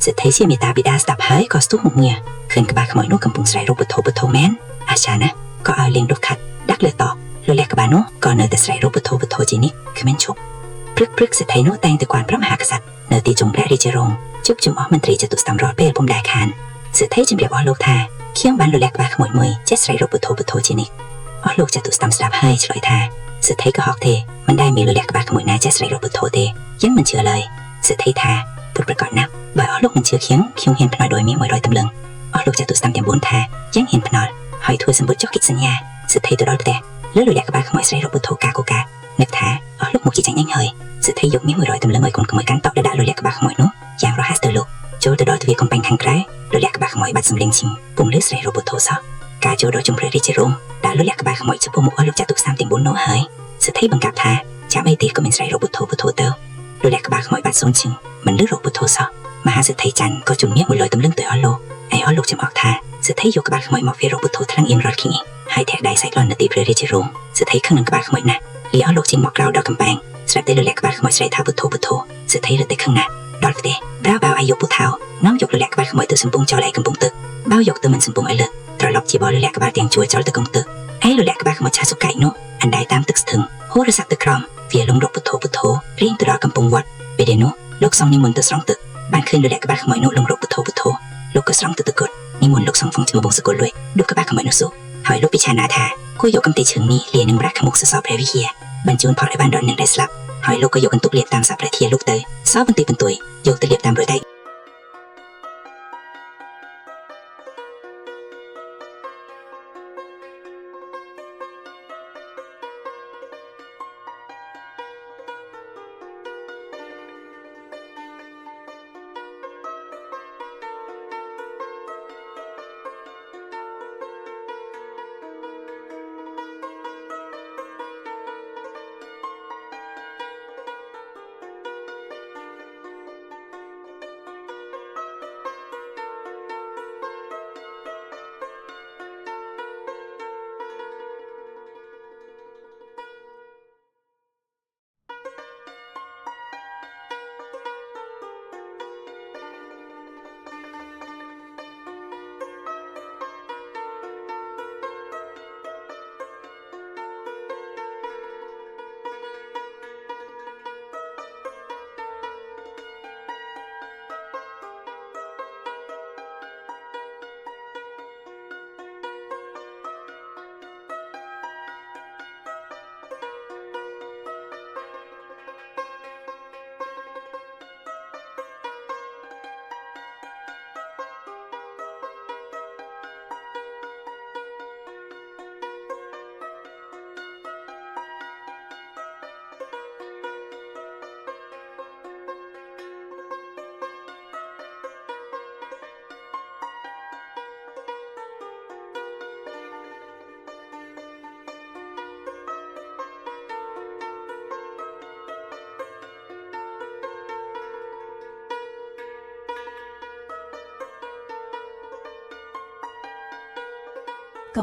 សេដ្ឋីជាមេតាបិតាស្ដាប់ហើយក៏ស្ទុះមុខងារឃើញក្បាលខ្មោចនោះកំពុងស្រែករកពុទ្ធោពុទ្ធោមែនអាចារ្យណាក៏ឲ្យលេងដុសខាត់ដាក់លើតលលាក់ក្បាលនោះក៏នៅតែស្រែករកពុទ្ធោពុទ្ធោជានេះគ្មានឈប់ព្រឹកព្រឹកសេដ្ឋីនោះតែងតែគួនព្រះមហាក្សត្រនៅទីជុំព្រះរាជរោងជួបជុំអស់មន្ត្រីចតុស្តំរាល់ពេលពុំដែលខានសេដ្ឋីជម្រាបអស់លោកថាខ្ញុំបានលលាក់ក្បាលខ្មោចមួយចេះស្រែករកពុទ្ធោពុទ្ធោជានេះអស់លោកចតុស្តំស្ដាប់ហើយឆ្លើយថាសេដ្ឋីក៏ហកទេមិនដែលមានលលាក់ក្បាលខ្មោចណាចេះស្រែករកពុទ្ធោទេយើងមិនជឿឡើយសេដ្ឋីថាពុទ្ធប្រកាសណាស់បើអស់លោកមិនជឿខ្ញុំខ្ញុំហ៊ានភ្នាល់ដោយមាន100តម្លឹងអស់លោកចតុស្តំទាំង4ថាយើងហ៊ានភ្នាល់ហើយធ្វើសម្ពុតចុះកិច្ចសញ្ញាសេដ្ឋីទៅដល់ផ្ទះលើលលាក់ក្បាលខ្មោចស្រែករកពុទ្ធោកាកូកានឹកថាអស់លោកមកជាចាញ់អញហើយសេដ្ឋីយកមាស100តម្លឹងឲ្យកូនក្មួយកាន់តក់ដែលដាក់លលាក់ក្បាលខ្មោចនោះយ៉ាងរហ័សទៅលោកចូលទៅដល់ទ្វារកំពែងខាងក្រៅលលាក់ក្បាលខ្មោចបាត់សម្លេងឈឹងពុំលឺស្រែករកពុទ្ធោសោះការចូលដល់ជំព្រះរាជរោងដាក់លលាក់ក្បាលខ្មោចចំពោះមុខអស់លោកចតុស្តំទាំង4នោះហើយសេដ្ឋីបង្កាប់ថាចាំអីទេក៏មិនស្រែករកពុទ្ធោពុទ្ធោទៅលលាក់ក្បាលខ្មោចបាត់សូន្យឈឹងមិនលឺរកពុទ្ធោសោះមហាសេដ្ឋីច័ន្ទក៏ជំនះ100តម្លឹងទៅអស់លោកឯអស់លោកចំអកថាសេដ្ឋីយកក្បាលខ្មោចមកវារកពុទ្ធោថ្លឹងអៀនរត់គីហើយធាក់ដៃសាច់លន់នៅទីព្រះរាជរោងសេដ្ឋីខឹងនឹងក្បាលខ្មោចណាស់លីអស់លោកចេញមកក្រៅដល់កំពែងស្រាប់តែលលាក់ក្បាលខ្មោចស្រែកថាពុទ្ធោពុទ្ធោសេដ្ឋីរត់ទៅខឹងណាស់ដល់ផ្ទះប្រើបៅអាយុពុទ្ធោនាំយកលលាក់ក្បាលខ្មោចទៅសំពងចោលឯកំពង់ទឹកបៅយកទៅមិនសំពងឲ្យលើត្រឡប់ជាបលលាក់ក្បាលទាំងជួរចោលទៅកំទឹកឯលលាក់ក្បាលខ្មោចឆាសុកៃនោះអណ្ដែតតាមទឹកស្ទឹងហូររសាត់ទៅក្រោមវាលងរកពុទ្ធោពុទ្ធោរៀងទៅដល់កំពង់វត្តពេលនោះលោកសង្ឃនិមន្តទៅស្រង់ទឹកបានឃើញលលាក់ក្បាលខ្មោចនោះលងរកពុទ្ធោពុទ្ធោលោកក៏ស្រង់ទៅទឹកគាត់និមន្តលោកសង្ឃហ្វឹងជាបងសកលលុយដុកក្បាលខ្មោចនោះសុហើយលោកពិចារណាថាគួរយកកំទេជើងនេះលានឹងប្រាក់ខមុខសសរព្រះវិហារបញ្ជូនផលឲ្យបានដល់នឹងដែលស្លាប់ហើយលោកក៏យកកន្ទុកលាបតាមសព្រះធាលោកទៅសោបន្តិចបន្តួយយកទៅលាបតាមរយដៃ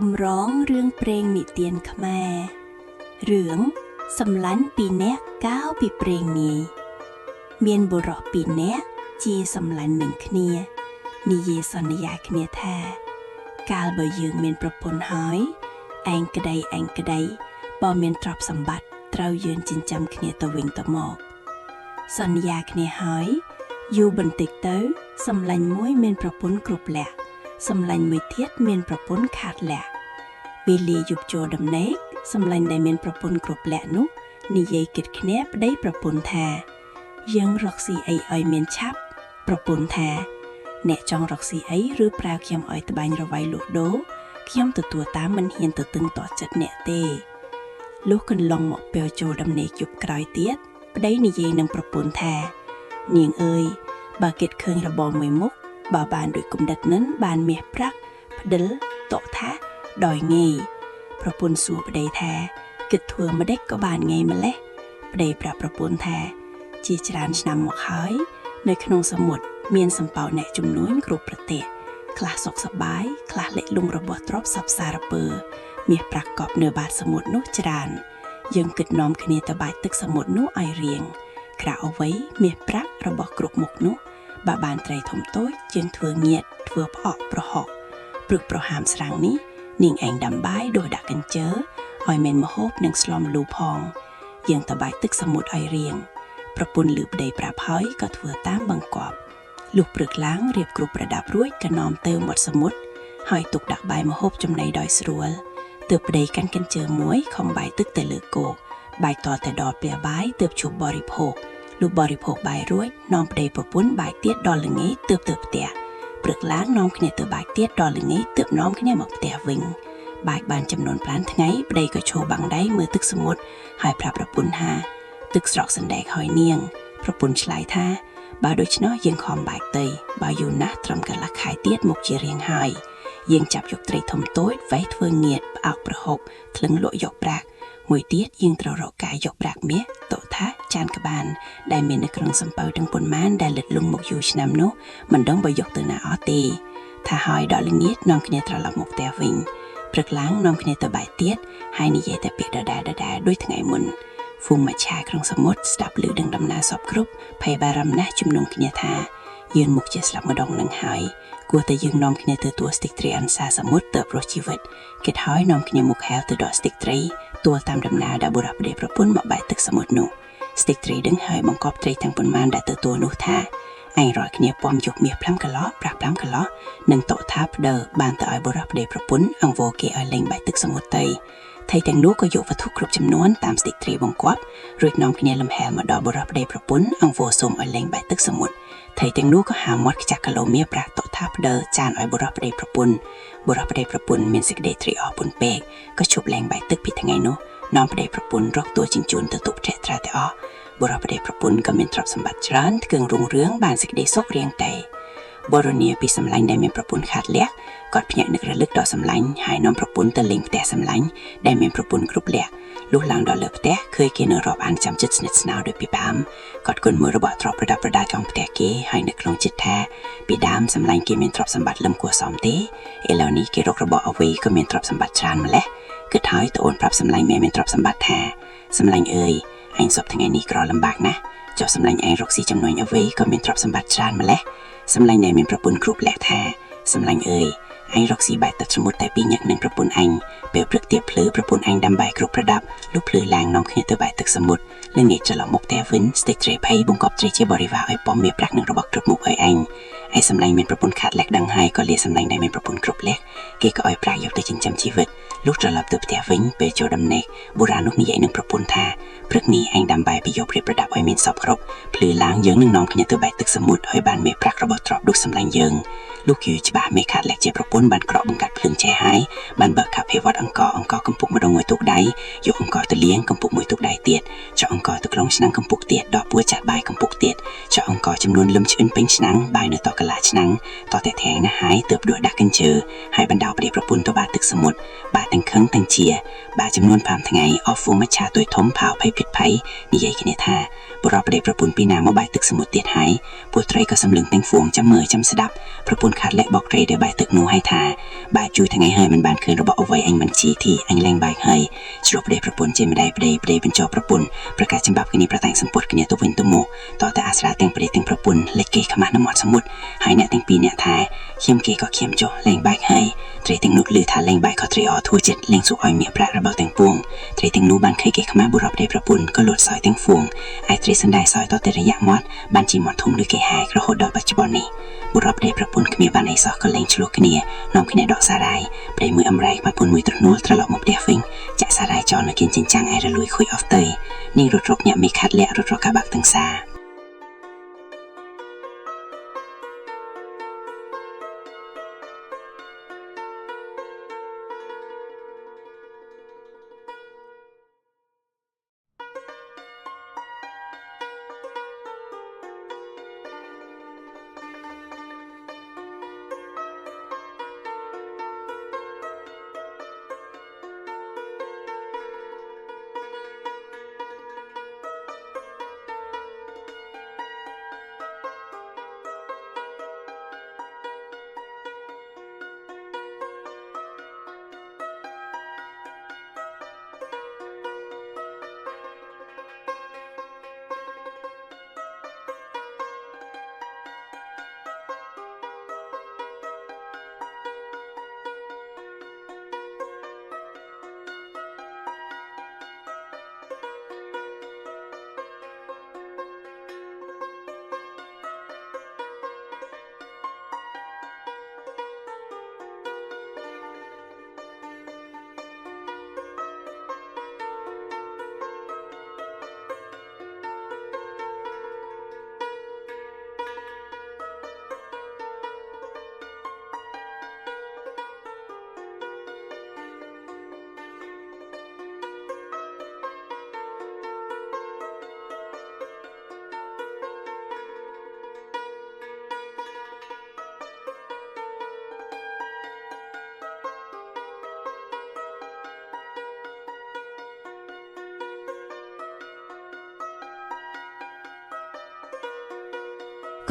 កម្រងរឿងព្រេងនិទានខ្មែររឿងសម្លាញ់ពីរនាក់កាលពីព្រេងនាយមានបុរសពីរនាក់ជាសម្លាញ់នឹងគ្នានិយាយសន្យាគ្នាថា កាលបើយើងមានប្រពន្ធហើយឯងក្តីឯងក្តីបើមានទ្រព្យសម្បត្តិត្រូវយើងចិញ្ចឹមគ្នាទៅវិញទៅមកសន្យាគ្នាហើយយូរបន្តិចទៅសម្លាញ់មួយមានប្រពន្ធគ្រប់លក្ខណ៍សម្លាញ់មួយទៀតមានប្រពន្ធខាតលក្ខណ៍វេលាយប់ចូលដំណេកសម្លាញ់ដែលមានប្រពន្ធគ្រប់លក្ខណ៍នោះនិយាយគិតគ្នាប្តីប្រពន្ធថាយើងរកស៊ីអីឲ្យមានឆាប់ប្រពន្ធថាអ្នកចង់រកស៊ីអីឬប្រើខ្ញុំឲ្យត្បាញរវៃលក់ដូរខ្ញុំទទួលតាមមិនហ៊ានទៅទឹងតចិត្តអ្នកទេលុះកន្លងមកពេលចូលដំណេកយប់ក្រោយទៀតប្តីនិយាយនឹងប្រពន្ធថានាងអើយបើគិតឃើញរបរមួយមុខបើបានដូចគំនិតនឹងបានមាសប្រាក់ផ្ដិលតក់ថាដោយងាយប្រពន្ធសួរប្តីថាគិតធ្វើម្ដេចក៏បានងាយម្លេះប្តីប្រាប់ប្រពន្ធថាជាច្រើនឆ្នាំមកហើយនៅក្នុងសមុទ្រមានសំពៅអ្នកជំនួញគ្រប់ប្រទេសខ្លះសុខសប្បាយខ្លះលិចលង់របស់ទ្រព្យសពសារពើមាសប្រាក់កប់នៅបាតសមុទ្រនោះច្រើនយើងគិតនាំគ្នាទៅបាចទឹកសមុទ្រនោះឲ្យរៀងក្រៅអ្វីមាសប្រាក់របស់គ្រប់មុខនោះបើបានត្រីធំតូចយើងធ្វើងៀតធ្វើផ្អកប្រហុកព្រឹកប្រហាមស្រាំងនេះនាងឯងដាំបាយដោយដាក់កញ្ជើឲ្យមានម្ហូបនិងស្លម្លូផងយើងទៅបាចទឹកសមុទ្រឲ្យរៀងប្រពន្ធលឺប្តីប្រាប់ហើយក៏ធ្វើតាមបង្គាប់លុះព្រឹកឡើងរៀបគ្រប់ប្រដាប់រួចក៏នាំទៅមាត់សមុទ្រហើយទុកដាក់បាយម្ហូបចំណីដោយស្រួលទើបប្តីកាន់កញ្ជើមួយខំបាយទឹកទៅលើគោកបាយតតែដល់ពេលបាយទើបជប់បរិភោគលុះបរិភោគបាយរួចនាំប្តីប្រពន្ធបាយទៀតដល់ល្ងាចទើបទៅផ្ទះព្រឹកឡើងនាំគ្នាទៅបាយទៀតដល់ល្ងាចទើបនាំគ្នាមកផ្ទះវិញបាយបានចំនួន5ថ្ងៃប្តីក៏ឈរបាំងដៃមើលទឹកសមុទ្រហើយប្រាប់ប្រពន្ធថាទឹកស្រកសណ្ដែកហើយនាងប្រពន្ធឆ្លើយថាបើដូច្នោះយើងខំបែកទៅបើយូរណាស់ត្រឹមកន្លះខែទៀតមកជារៀងហើយយើងចាប់យកត្រីធំតូចវេះធ្វើងៀតផ្អកប្រហុកថ្លឹងលក់យកប្រាក់មួយទៀតយើងត្រូវរកកាយយកប្រាក់មាសតុថាចានក្បានដែលមាននៅក្នុងសំពៅទាំងប៉ុន្មានដែលលិចលង់មកយូរឆ្នាំនោះមិនដឹងបើយកទៅណាអស់ទេថាហើយដល់ល្ងាចនាំគ្នាត្រឡប់មកផ្ទះវិញព្រឹកឡើងនាំគ្នាទៅបាយទៀតហើយនិយាយតែពាក្យដដែលៗដូចថ្ងៃមុនហ្វូងមច្ឆាក្នុងសមុទ្រស្ដាប់ឮដឹងដំណើរសពគ្រប់ភ័យបារម្ភណាស់ជំនុំគ្នាថាយើងមុខជាស្លាប់ម្ដងនឹងហើយគួរតែយើងនាំគ្នាទៅទួលស្ទីកត្រីអន្សាសមុទ្រទៅប្រោះជីវិតគិតហើយនាំគ្នាមុខហែលទៅដល់ស្ទីកត្រីទួលតាមដំណើរដែលបុរសប្តីប្រពន្ធមកបែកទឹកសមុទ្រនោះស្ទីកត្រីដឹងហើយបង្កប់ត្រីទាំងប៉ុន្មានដែលទទួលនោះថាឯងរាល់គ្នាពំយកមាស5កន្លោះប្រាក់5កន្លោះនិងតុថាផ្ដើបានទៅឲ្យបុរសប្តីប្រពន្ធអង្វរគេឲ្យលេងបែកទឹកសមុទ្រទៅថៃទាំងនោះក៏យកវត្ថុគ្រប់ចំនួនតាមស្ទីកត្រីបង្គាប់រួចនាំគ្នាលំហែមកដល់បុរសប្តីប្រពន្ធអង្វរសូមឲ្យលេងបែកទឹកសមុទ្រថៃទាំងនោះក៏ហាមាត់ខ្ចាស់គីឡូមាសប្រាក់តុថាផ្ដើចានឲ្យបុរសប្តីប្រពន្ធបុរសប្តីប្រពន្ធមានសេចក្តីត្រេកអរពន់ពេកក៏ជប់លែងបែកទឹកពីថ្ងៃនោះនាំប្តីប្រពន្ធរកតួចិញ្ជួនទៅទុកធ្លាក់ត្រាទាំងអស់បុរសប្តីប្រពន្ធក៏មានទ្រព្យសម្បត្តិច្រើនធ្គឹងរុងរឿងបានសេចក្តីសុខរៀងតែបរនីពីសម្លាញ់ដែលមានប្រពន្ធខាតលះគាត់ភ្ញាក់នឹករលឹកដល់សម្លាញ់ហើយនាំប្រពន្ធទៅលេងផ្ទះសម្លាញ់ដែលមានប្រពន្ធគ្រប់លះលុះឡើងដល់លើផ្ទះឃើញគេនៅរាប់អានចាំចិត្តស្និទ្ធស្នាលដោយពីដើមគាត់គុណមើលរបស់ទ្រព្យប្រដាប់ប្រដាក្នុងផ្ទះគេហើយនឹកក្នុងចិត្តថាពីដើមសម្លាញ់គេមានទ្រព្យសម្បត្តិលឹមគួរសមទេឥឡូវនេះគេរករបស់អ្វីក៏មានទ្រព្យសម្បត្តិច្រើនម្ល៉េះគិតហើយត្អូនប្រាប់សម្លាញ់មានទ្រព្យសម្បត្តិថាសម្លាញ់អើយអញសពថ្ងៃនេះក្រលំបាកណាស់ចុះសម្លាញ់ឯងរកស៊ីចំណុញអ្វីក៏មានទ្រព្យសម្បត្តិច្រើនម្ល៉េះសម្លាញ់ដែលមានប្រពន្ធគ្រប់លះថាសម្លាញ់អើយឯងរកស៊ីបែកទឹកសមុទ្រតែពីរញឹកនឹងប្រពន្ធអញពេលព្រឹកទៀបភ្លឺប្រពន្ធអញដាំបាយគ្រប់ប្រដាប់លុះភ្លឺឡើងនាំគ្នាទៅបែកទឹកសមុទ្រល្ងាចត្រឡប់មកផ្ទះវិញស្ទេចត្រីភ័យបង្កប់ត្រីជាបរិវារឲ្យពំមាសប្រាក់នឹងរបស់គ្រប់មុខឲ្យឯងឯសម្លាញ់មានប្រពន្ធខាតលះដឹងហើយក៏លាសម្លាញ់ដែលមានប្រពន្ធគ្រប់លះគេក៏ឲ្យប្រាក់យកទៅចិញ្ចឹមជីវិតលុះត្រឡប់ទៅផ្ទះវិញពេលចូលដំណេកបុរាណនោះនិយាយនឹងប្រពន្ធថាព្រឹកនេះឯងដាំបាយពីយករៀបប្រដាប់ឲ្យមានសពគ្រប់ភ្លឺឡើងយើងនឹងនាំគ្នាទៅបែកទឹកសមុទ្រឲ្យបានមាសប្រាក់របស់ទ្រព្យដូចសម្លាញ់យើងលុះគឺច្បាស់មេខាតលះជាប្រពន្ធបានក្រក់បង្កាត់ភ្លើងឆេះហើយបានបើកកាភិវត្តអង្គអង្គកំពុកម្ដងមួយទូកដៃយកអង្គទៅលាងកំពុកមួយទូកដៃទៀតចុះអង្គទៅក្នុងឆ្នាំងកំពុកទៀតដល់ពួរចាត់បាយកំពុកទៀតចុះអង្គចំនួនលឹមឆ្អិនពេញឆ្នាំងបាយនៅតកន្លះឆ្នាំងតតែធាងណាស់ហើយទើបដួសដាក់កញ្ជើហើយបណ្ដោប្តីប្រពន្ធទៅបាទឹកសមុទ្របាទទាំងខឹងទាំងជាបាទចំនួន5ថ្ងៃអស់ហ្វូមច្ឆាទួយធំផៅភ័យភិតភ័យនិយាយគ្នាថា បុរសប្តីប្រពន្ធពីរណាមកបាយទឹកសមុទ្រទៀតហើយពួកត្រីក៏សម្លឹងទាំងហ្វួងចាំមើលចាំស្ដាប់ប្រពន្ធខាត់លាក់បកត្រីដែលបាយទឹកនោះឲ្យថាបាយជួយថ្ងៃហើយមិនបានឃើញរបស់អ្វីអញមិនជីទីអញលែងបាយហើយជ្រុះប្តីប្រពន្ធជាម្ដាយប្តីប្តីបញ្ចោប្រពន្ធប្រកាសចម្បាប់គ្នាប្រតាំងសម្ពុតគ្នាទៅវិញទៅមកតតែអាស្រាទាំងប្តីទាំងប្រពន្ធលេចគេខ្មាស់នៅមាត់សមុទ្រហើយអ្នកទាំងពីរអ្នកថាខ្ញុំគេក៏ខ្ញុំចុះលែងបាយហើយត្រីទាំងនោះឮថាលែងបាយក៏ត្រីអធួចិត្តលែងសុខឲ្យមាសប្រាក់របស់ទាំងពួងត្រីទាំងនោះបានឃើញគេខ្មាស់បុរសប្តីប្រពន្ធក៏លួចសោយទាំងហ្វួងឯត្រីសណ្ដែកសោយតតែរយៈមាត់បានជាមាត់ធំដូចគេហែករហូតដល់បច្ចុប្បន្ននេះបុរសប្តីប្រពន្ធគ្មានបានអីសោះក៏លែងឆ្លោះគ្នានាំគ្នាដកសារាយប្តីមួយអំរែកប្រពន្ធមួយត្រនួលត្រឡប់មកផ្ទះវិញចាក់សារាយចោលនៅគៀនចិញ្ចាំងឯរលួយខួយអស់ទៅនាងរត់រកញាក់មេខាត់លាក់រត់រកកាបាក់ទាំងសា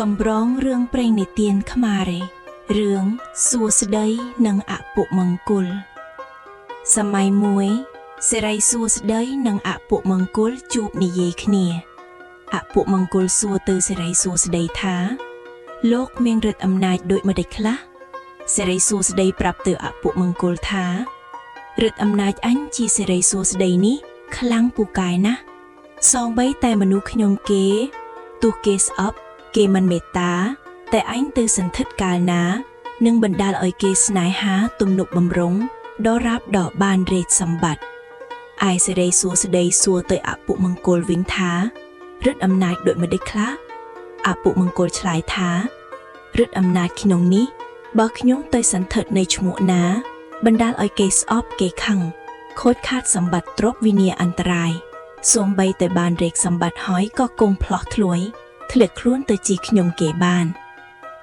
កម្រងរឿងព្រេងនិទានខ្មែររឿងសួស្តីនិងអពុមង្គលសម័យមួយសិរីសួស្តីនិងអពុមង្គលជួបនិយាយគ្នាអពុមង្គលសួរទៅសិរីសួស្តីថាលោកមានឫទ្ធិអំណាចដូចម្តេចខ្លះសិរីសួស្តីប្រាប់ទៅអពុមង្គលថាឫទ្ធិអំណាចអញជាសិរីសួស្តីនេះខ្លាំងពូកែណាស់សូម្បីតែមនុស្សខ្ញុំគេទោះគេស្អប់គេមិនមេត្តាតែអញទៅសន្ធិដ្ឋកាលណានឹងបណ្ដាលឲ្យគេស្នេហាទំនុកបំរុងដល់រាប់ដល់បានរេចសម្បត្តិឯសិរីសួស្តីសួរទៅអពុមង្គលវិញថាឫទ្ធិអំណាចដូចម្តេចខ្លះអពុមង្គលឆ្លើយថាឫទ្ធិអំណាចក្នុងនេះបើខ្ញុំទៅសន្ធិដ្ឋនៃឈ្មោះណាបណ្ដាលឲ្យគេស្អប់គេខឹងខូចខាតសម្បត្តិទ្រព្យវិនាអន្តរាយសូម្បីតែបានរេកសម្បត្តិហើយក៏គង់ផ្លោះធ្លួយធ្លាក់ខ្លួនទៅជាខ្ញុំគេបាន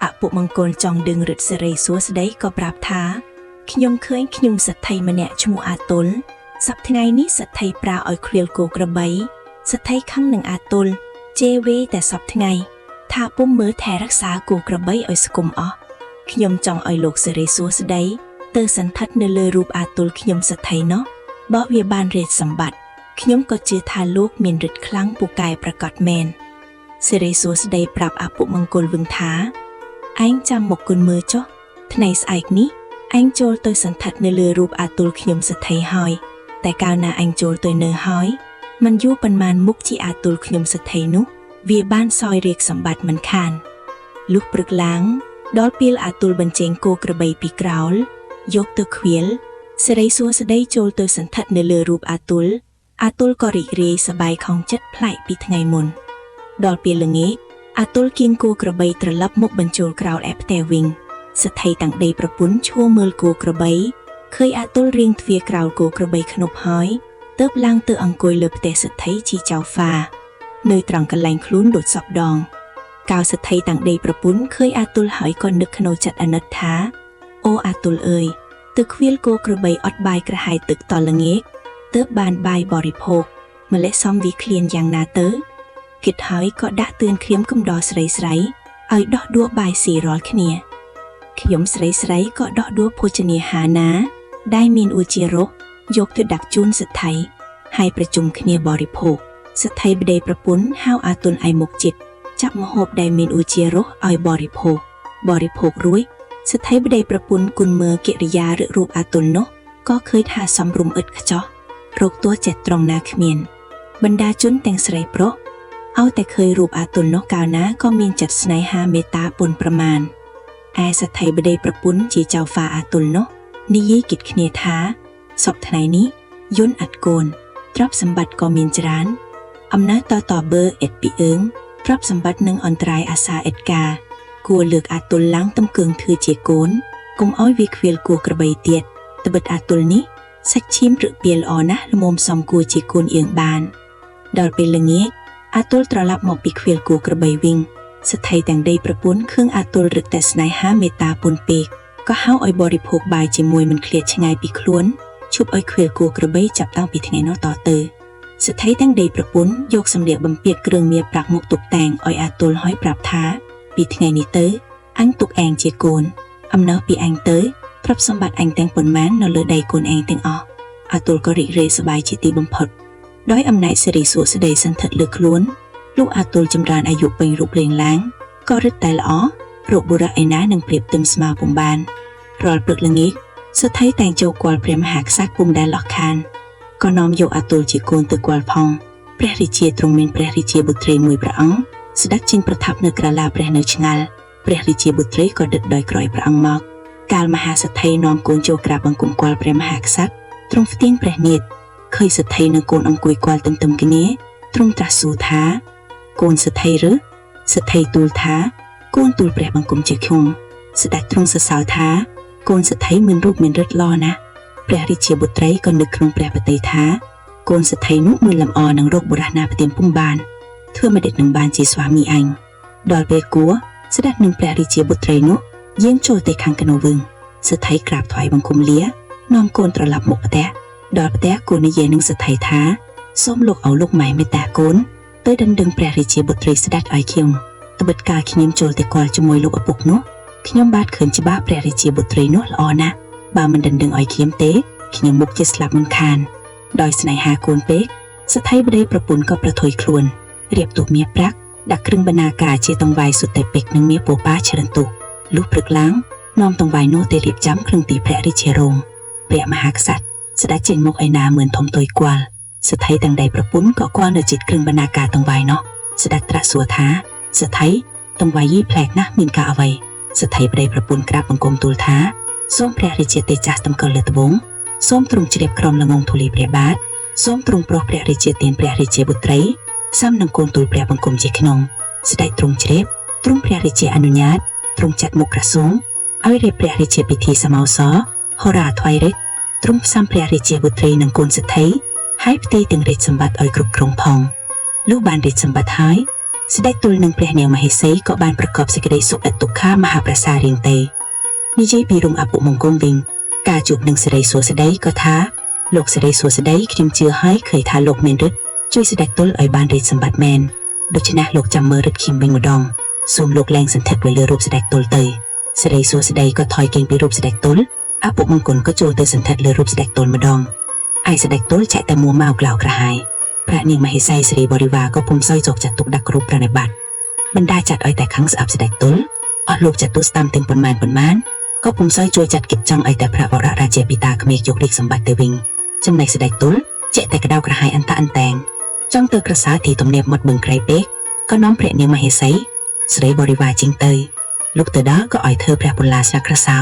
អពុមង្គលចង់ដឹងឫទ្ធិសិរីសួស្តីក៏ប្រាប់ថាខ្ញុំឃើញខ្ញុំសទ្ធិម្នាក់ឈ្មោះអាតុលសប្តាហ៍ថ្ងៃនេះសទ្ធិប្រើឲ្យឃ្លាលគោក្របីសទ្ធិខឹងនឹងអាតុលជេរវេតែសប្តាហ៍ថ្ងៃថាពុំមើលថែរក្សាគោក្របីឲ្យស្គមអស់ខ្ញុំចង់ឲ្យលោកសិរីសួស្តីទៅសន្ធិដ្ឋនៅលើរូបអាតុលខ្ញុំសទ្ធិនោះបើវាបានរាជសម្បត្តិខ្ញុំក៏ជឿថាលោកមានឫទ្ធិខ្លាំងពូកែប្រកាសមែនសិរីសួស្តីប្រាប់អពុមង្គលវិញថាឯងចាំមកគុណមើលចុះថ្ងៃស្អែកនេះឯងចូលទៅសន្ធិដ្ឋនៅលើរូបអាតុលខ្ញុំសទ្ធិហើយតែកាលណាឯងចូលទៅនៅហើយមិនយូរប៉ុន្មានមុខជាអាតុលខ្ញុំសទ្ធិនោះវាបានសោយរាជសម្បត្តិមិនខានលុះព្រឹកឡើងដល់ពេលអាតុលបញ្ចេញគោក្របីពីក្រោលយកទៅខ្វៀលសិរីសួស្តីចូលទៅសន្ធិដ្ឋនៅលើរូបអាតុលអាតុលក៏រីករាយសប្បាយខំចិត្តប្លែកពីថ្ងៃមុនដល់ពេលល្ងាចអាតុលគៀងគោក្របីត្រឡប់មកបញ្ចូលក្រោលឯផ្ទះវិញសទ្ធិតាំងដីប្រពន្ធឈួរមើលគោក្របីឃើញអាតុលរៀងទ្វារក្រោលគោក្របីខ្នប់ហើយទើបឡើងទៅអង្គុយលើផ្ទះសទ្ធិជាចៅហ្វានៅត្រង់កន្លែងខ្លួនដូចសពដងកៅសទ្ធិតាំងដីប្រពន្ធឃើញអាតុលហើយក៏នឹកក្នុងចិត្តអាណិតថាអូអាតុលអើយទៅខ្វៀលគោក្របីអត់បាយក្រហាយទឹកតល្ងាចទើបបានបាយបរិភោគម្លេះសំវាឃ្លានយ៉ាងណាទៅ គិតហើយក៏ដាក់ទឿនគ្រាមកំដរស្រីស្រីឲ្យដោះដួបាយស៊ីរាល់គ្នាខ្ញុំស្រីស្រីក៏ដោះដួភោជនាហាណា ដែលមានឧជារសយកទៅដាក់ជូនសទ្ធិហើយប្រជុំគ្នាបរិភោគសទ្ធិប្តីប្រពន្ធហៅអាទុនឯមុខចិត្តចាប់ម្ហូបដែលមានឧជារសឲ្យបរិភោគបរិភោគរួចសទ្ធិប្តីប្រពន្ធគុណមើលកិរិយាឬរូបអាទុននោះក៏ឃើញថាសំរុំឥតខ្ចោះរោគតួចិត្តត្រង់ណាគ្មាន បណ្ដាជនទាំងស្រីប្រុសឲ្យតែឃើញរូបអាទុននោះកាលណាក៏មានចិត្តស្នេហាមេត្តាពុនប្រមាណឯសទ្ធិប្តីប្រពន្ធជាចៅហ្វាអាទុលនោះនិយាយគិតគ្នាថាសពថ្ងៃនេះយន្តអត់កូនទ្រព្យសម្បត្តិក៏មានច្រើនអំណើតតបើអិតពីអើងទ្រព្យសម្បត្តិនឹងអន្តរាយអាសាអិតកាគួរលើកអាទុលឡើងតំគឹងធ្វើជាកូនកុំឲ្យវាខ្វៀលគួរក្របីទៀតត្បិតអាទុលនេះសាច់ឈាមឬពៀលល្អណាស់ល្មមសំគួរជាកូនអៀងបាន ដល់ពេលល្ងាចអាទុលត្រឡប់មកពីខ្វៀលគោក្របីវិញសទ្ធិទាំងដីប្រពន្ធខឹងអាទុលរឹតតែស្នេហាមេត្តាពុនពេកក៏ហៅឲ្យបរិភោគបាយជាមួយមិនឃ្លាតឆ្ងាយពីខ្លួនឈប់ឲ្យខ្វៀលគោក្របីចាប់តាំងពីថ្ងៃនោះតទៅសទ្ធិទាំងដីប្រពន្ធយកសម្លៀកបំពាក់គ្រឿងមាប្រាក់មកតុបតែងឲ្យអាទុលហើយប្រាប់ថាពីថ្ងៃនេះទៅអញទុកឯងជាកូនអំណោះពីអញទៅទ្រព្យសម្បត្តិអញទាំងប៉ុន្មាននៅលើដៃកូនឯងទាំងអស់អាទុលក៏រីករាយសប្បាយជាទីបំផុត ដោយអំណាចសិរីសួស្តីសន្ធិដ្ឋលើខ្លួនលោកអាទុលចម្រើនអាយុពេញរូបរាងឡើងក៏រឹតតែល្អរកបុរសឯណានឹងប្រៀបទឹមស្មើពុំបានរាល់ព្រឹកល្ងាចសទ្ធិតែងចូលគាល់ព្រះមហាក្សត្រពុំដែលលស់ខានក៏នាំយកអាទុលជាកូនទៅគាល់ផងព្រះរាជាទ្រង់មានព្រះរាជាបុត្រីមួយព្រះអង្គស្ដេចចេញប្រថាប់នៅក្រឡាព្រះនៅឆ្ងាល់ព្រះរាជាបុត្រីក៏ដិតដោយក្រោយព្រះអង្គមកកាលមហាសទ្ធិនាំកូនចូលក្រាបបង្គំគាល់ព្រះមហាក្សត្រទ្រង់ផ្ទៀងព្រះនេត្រ ឃើញសទ្ធិនិងកូនអង្គុយគាល់ទន្ទឹមគ្នាទ្រង់ត្រាស់សួរថា កូនសទ្ធិឬសទ្ធិទូលថា កូនទូលព្រះបង្គំជាខ្ញុំស្ដេចទ្រង់សរសើរថា កូនសទ្ធិមានរូបមានឫទ្ធិល្អណាស់ព្រះរាជាបុត្រីក៏នឹកក្នុងព្រះបតីថា កូនសទ្ធិនោះមើលលំអនឹងរោគបុរសណាផ្ទៀមពុំបានធ្វើមិនដេចនឹងបានជាស្វាមីអញដល់ពេលគួរស្ដេចនឹងព្រះរាជាបុត្រីនោះយាងចូលទៅខាងកណោវឹងសទ្ធិក្រាបថ្វាយបង្គំលានាំកូនត្រឡប់មកផ្ទះ ដល់ផ្ទះកូននិយាយនឹងសទ្ធិថាសូមលោកឲ្យលោកម៉ែមេត្តាកូនទៅដណ្ដឹងព្រះរាជាបុត្រីស្ដេចឲ្យខ្ញុំត្បិតកាលខ្ញុំចូលទៅគាល់ជាមួយលោកឪពុកនោះខ្ញុំបាទឃើញច្បាស់ព្រះរាជាបុត្រីនោះល្អណាស់បើមិនដណ្ដឹងឲ្យខ្ញុំទេខ្ញុំមុខជាស្លាប់មិនខានដោយស្នេហាកូនពេកសទ្ធិប្តីប្រពន្ធក៏ប្រថុយខ្លួនរៀបទូមាសប្រាក់ដាក់គ្រឿងបណ្ណាការជាតង្វាយសុទ្ធតែពេកនិងមាសពោប៉ាច្រើនទុះលុះព្រឹកឡើងនាំតង្វាយនោះទៅរៀបចំគ្រឿងទីព្រះរាជារោងព្រះមហាក្សត្រ ស្ដេចចេញមកឯណាមឿនធំទុយគាល់សទ្ធិទាំងដៃប្រពន្ធក៏គាល់នៅចិត្តគ្រឿងបណ្ណាការតង្វាយនោះស្ដេចត្រាស់សួរថាសទ្ធិតង្វាយយីប្លែកណាស់មានការអ្វីសទ្ធិប្តីប្រពន្ធក្រាបបង្គំទូលថាសូមព្រះរាជាទេចាស់តម្កល់លើត្បូងសូមទ្រង់ជ្រាបក្រោមល្ងងធូលីព្រះបាទសូមទ្រង់ប្រោះព្រះរាជាទានព្រះរាជាបុត្រីសំនឹងកូនទូលព្រះបង្គំជាក្នុងស្ដេចទ្រង់ជ្រាបទ្រង់ព្រះរាជាអនុញ្ញាតទ្រង់ចាត់មុខក្រសួងឲ្យរៀបព្រះរាជាពិធីសមោសរហោរាថ្វាយរិទ្ធ ទ្រង់ផ្សំព្រះរាជាបុត្រីនិងកូនសេដ្ឋីហើយផ្ទេរទាំងរាជសម្បត្តិឲ្យគ្រប់គ្រងផងលុះបានរាជសម្បត្តិហើយស្ដេចទូលនឹងព្រះនាងមហេសីក៏បានប្រកបសេចក្តីសុខឥតទុក្ខាមហាប្រសារៀងទេនិយាយពីរងអពុមង្គលវិញការជួបនឹងសិរីសួស្តីក៏ថាលោកសិរីសួស្តីខ្ញុំជឿហើយឃើញថាលោកមានឫទ្ធិជួយស្ដេចទូលឲ្យបានរាជសម្បត្តិមែនដូច្នេះលោកចាំមើលឫទ្ធិខ្ញុំវិញម្ដងសូមលោកលែងសន្ធិដ្ឋទៅលើរូបស្ដេចទូលទៅសិរីសួស្តីក៏ថយគេងពីរូបស្ដេចទូល អពុមង្គលក៏ចូលទៅសន្ធិដ្ឋលើរូបស្ដេចទល់ម្ដងឯស្ដេចទល់ចែកតែមួម៉ៅក្លៅក្រហាយព្រះនាងមហេសីស្រីបរិវារក៏ពុំសូវចោកចាត់ទុកដាក់គ្រប់ប្រណិប័តបណ្ដាចាត់ឲ្យតែខឹងស្អប់ស្ដេចទល់អស់លោកចាត់ទុស្តាមទាំងប៉ុន្មានប៉ុន្មានក៏ពុំសូវជួយចាត់កិច្ចចង់ឲ្យតែព្រះវររាជាពិតាក្មេកយករាជសម្បត្តិទៅវិញចំណែកស្ដេចទល់ចែកតែក្តៅក្រហាយអន្តអន្តែងចង់ទៅក្រសើទីទំនាបមាត់បឹងក្រៃពេកក៏នាំព្រះនាងមហេសីស្រីបរិវារជាងទៅលោកទៅដល់ក៏ឲ្យធ្វើព្រះពលាស្រាក្រសើ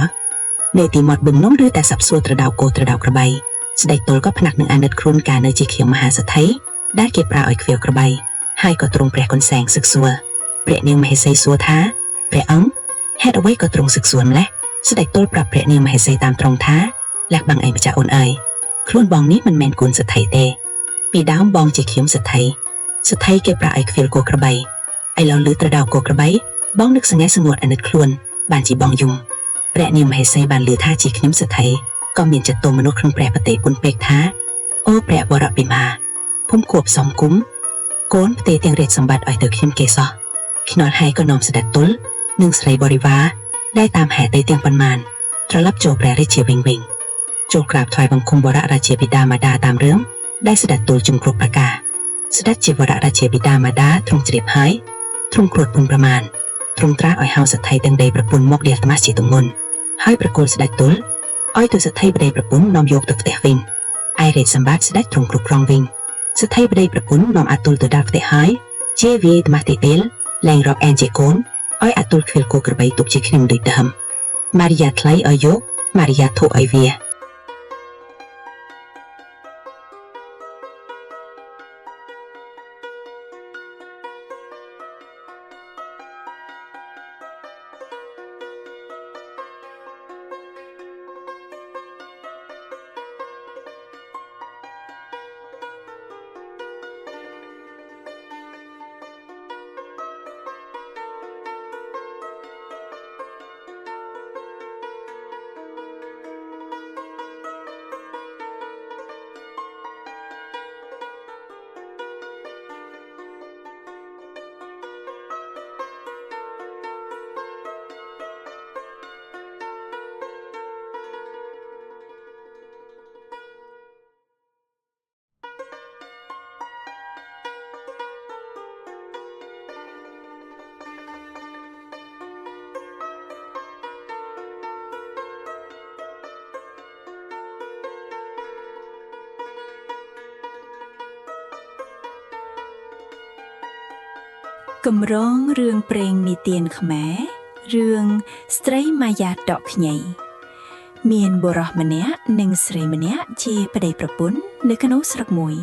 នៅទីមាត់បឹងនោះឬតែសាប់សួរត្រដៅគោត្រដៅក្របីស្ដេចទល់ក៏ផ្នែកនឹងអាណិតខ្លួនកាលនៅជាខៀវមហាសទ្ធិដែលគេប្រើឲ្យខ្វៀវក្របីហើយក៏ទ្រង់ព្រះកុនសែងសឹកសួរព្រះនាងមហេសីសួរថាព្រះអង្គហេតុអ្វីក៏ទ្រង់សឹកសួរម្ល៉េះស្ដេចទល់ប្រាប់ព្រះនាងមហេសីតាមត្រង់ថាលះបង់ឯងម្ចាស់អូនអើយខ្លួនបងនេះមិនមែនកូនសទ្ធិទេពីដើមបងជាខៀវសទ្ធិសទ្ធិគេប្រើឲ្យខ្វៀលគោក្របីឥឡូវលឺត្រដៅគោក្របីបងនឹកសង្ហេសង្ងត់អាណិតខ្លួនបានជាបងយំ ព្រះនាងមហេសីបានលឺថាជាខ្ញុំសទ្ធិក៏មានចិត្តទោមមនុស្សក្នុងព្រះបតិពុនពេកថាអូព្រះវរពិមាភូមិគួបសំគុំ កូនផ្ទេរទាំងរាជសម្បត្តិឲ្យទៅខ្ញុំគេសោះខ្នល់ហើយក៏នាំស្ដេចទល់និងស្រីបរិវារដែលតាមហែទៅទាំងប៉ុន្មានត្រឡប់ចូលព្រះរាជាវិញវិញចូលក្រាបថ្វាយបង្គំបររាជាបិតាមាតាតាមរឿងដែលស្ដេចទល់ជំគ្រប់ប្រការស្ដេចជាវររាជាបិតាមាតាទ្រង់ជ្រាបហើយទ្រង់គ្រួតពុនប្រមាណទ្រង់ត្រាស់ឲ្យហៅសទ្ធិទាំងដីប្រពន្ធមកដៀលត្មាស់ជាទម្ងន់ហើយប្រគល់ស្ដេចទល់ឲ្យទៅសទ្ធិប្តីប្រពន្ធនាំយកទៅផ្ទះវិញឯរាជសម្បត្តិស្ដេចទ្រង់គ្រប់គ្រងវិញសទ្ធិប្តីប្រពន្ធនាំអាទុលទៅដល់ផ្ទះហើយជាវាយត្មាស់ទីពេលលែងរាប់អែនជាកូនឲ្យអាទុលខ្វៀលគោក្របីទុកជាខ្ញុំដូចដើមម៉ារីយ៉ាថ្លៃឲ្យយកម៉ារីយ៉ាធុឲ្យវា កម្រងរឿងព្រេងនិទានខ្មែររឿងស្ត្រីម៉ាយាដកខ្ញីមានបុរសម្នាក់និងស្រីម្នាក់ជាប្តីប្រពន្ធនៅក្នុងស្រុកមួយ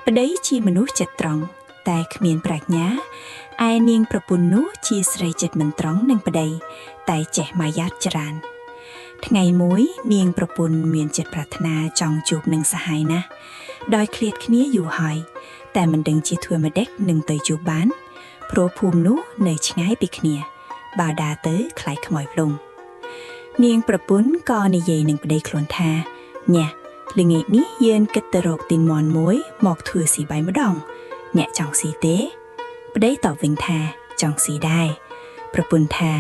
ប្តីជាមនុស្សចិត្តត្រង់តែគ្មានប្រាជ្ញាឯនាងប្រពន្ធនោះជាស្រីចិត្តមិនត្រង់នឹងប្តីតែចេះម៉ាយាច្រើនថ្ងៃមួយនាងប្រពន្ធមានចិត្តប្រាថ្នាចង់ជួបនឹងសហាយណាស់ដោយឃ្លាតគ្នាយូរហើយតែមិនដឹងជាធ្វើម្ដេចនឹងទៅជួបបានព្រោះភូមិនោះនៅឆ្ងាយពីគ្នាបើដើរទៅខ្លាចខ្មោចផ្លុងនាងប្រពន្ធក៏និយាយនឹងប្តីខ្លួនថាញ៉ាល្ងាចនេះយើងគិតទៅរកទីនមន់មួយមកធ្វើស៊ីបាយម្ដងអ្នកចង់ស៊ីទេប្តីតបវិញថាចង់ស៊ីដែរប្រពន្ធថា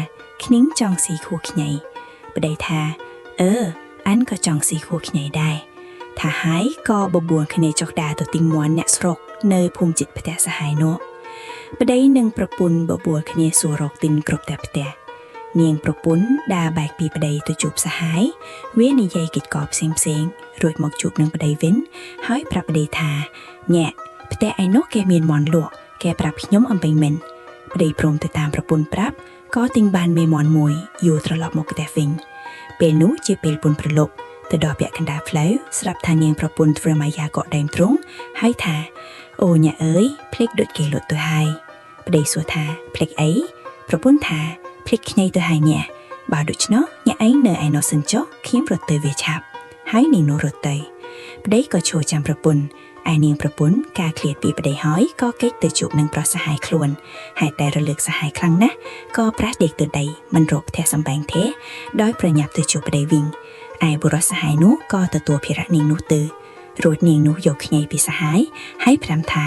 ខ្ញុំចង់ស៊ីខួរខ្ញីប្តីថាអឺអានក៏ចង់ស៊ីខួរខ្ញីដែរថាហើយក៏បបួលគ្នាចុះដើរទៅទីមន់អ្នកស្រុកនៅភូមិជិតផ្ទះសហាយនោះប្តីនិងប្រពន្ធបបួលគ្នាសួររកទិញគ្រប់តែផ្ទះនាងប្រពន្ធដើរបែកពីប្តីទៅជួបសហាយវានិយាយកិច្ចកផ្សេងផ្សេងរួចមកជួបនឹងប្តីវិញហើយប្រាប់ប្តីថាញាក់ផ្ទះឯនោះគេមានមន់លក់គេប្រាប់ខ្ញុំអំពេញមិនប្តីព្រមទៅតាមប្រពន្ធប្រាប់ក៏ទិញបានមេមន់មួយយូរត្រឡប់មកផ្ទះវិញពេលនោះជាពេលពុនប្រលប់ទៅដល់ពាក់កណ្ដាលផ្លូវស្រាប់ថានាងប្រពន្ធធ្វើម៉ាយាកក់ដែមទ្រង់ហើយថាអូញាក់អើយភ្លេចដូចគេលត់ទៅហើយប្តីសួរថាភ្លេចអីប្រពន្ធថាភ្លេចខ្ញីទៅហើយញាក់បើដូច្នោះញាក់ឯងនៅឯនោះសិនចុះខ្ញុំរត់ទៅវាឆាប់ហើយនាងនោះរត់ទៅប្តីក៏ឈរចាំប្រពន្ធឯនាងប្រពន្ធការឃ្លាតពីប្តីហើយក៏គេចទៅជួបនឹងប្រុសសហាយខ្លួនហើយតែរលឹកសហាយខ្លាំងណាស់ក៏ប្រាស់ដេកទៅដីមិនរកផ្ទះសម្បែងទេដោយប្រញាប់ទៅជួបប្តីវិញឯបុរសសហាយនោះក៏ទទួលភារៈនាងនោះទៅរួចនាងនោះយកខ្ញីពីសហាយហើយប្រាំថា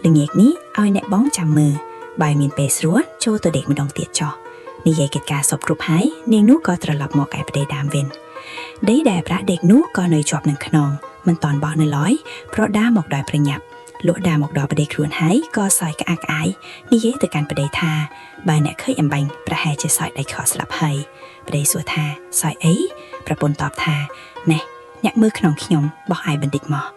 ល្ងាចនេះឲ្យអ្នកបងចាំមើលបើមានពេលស្រួលចូលទៅដេកម្ដងទៀតចុះនិយាយកិច្ចការសពគ្រប់ហើយនាងនោះក៏ត្រឡប់មកឯប្តីដើមវិញដីដែលប្រាក់ដេកនោះក៏នៅជាប់នឹងខ្នងមិនតន់បោះនៅឡើយព្រោះដើរមកដោយប្រញាប់លុះដើរមកដល់ប្តីខ្លួនហើយក៏សើចក្អាកក្អាយនិយាយទៅកាន់ប្តីថាបើអ្នកឃើញអំបាញ់ប្រហែលជាសើចដៃខកស្លាប់ហើយប្តីសួរថាសើចអីប្រពន្ធតបថាណែអ្នកមើលក្នុងខ្ញុំបោះអាយបន្តិចមក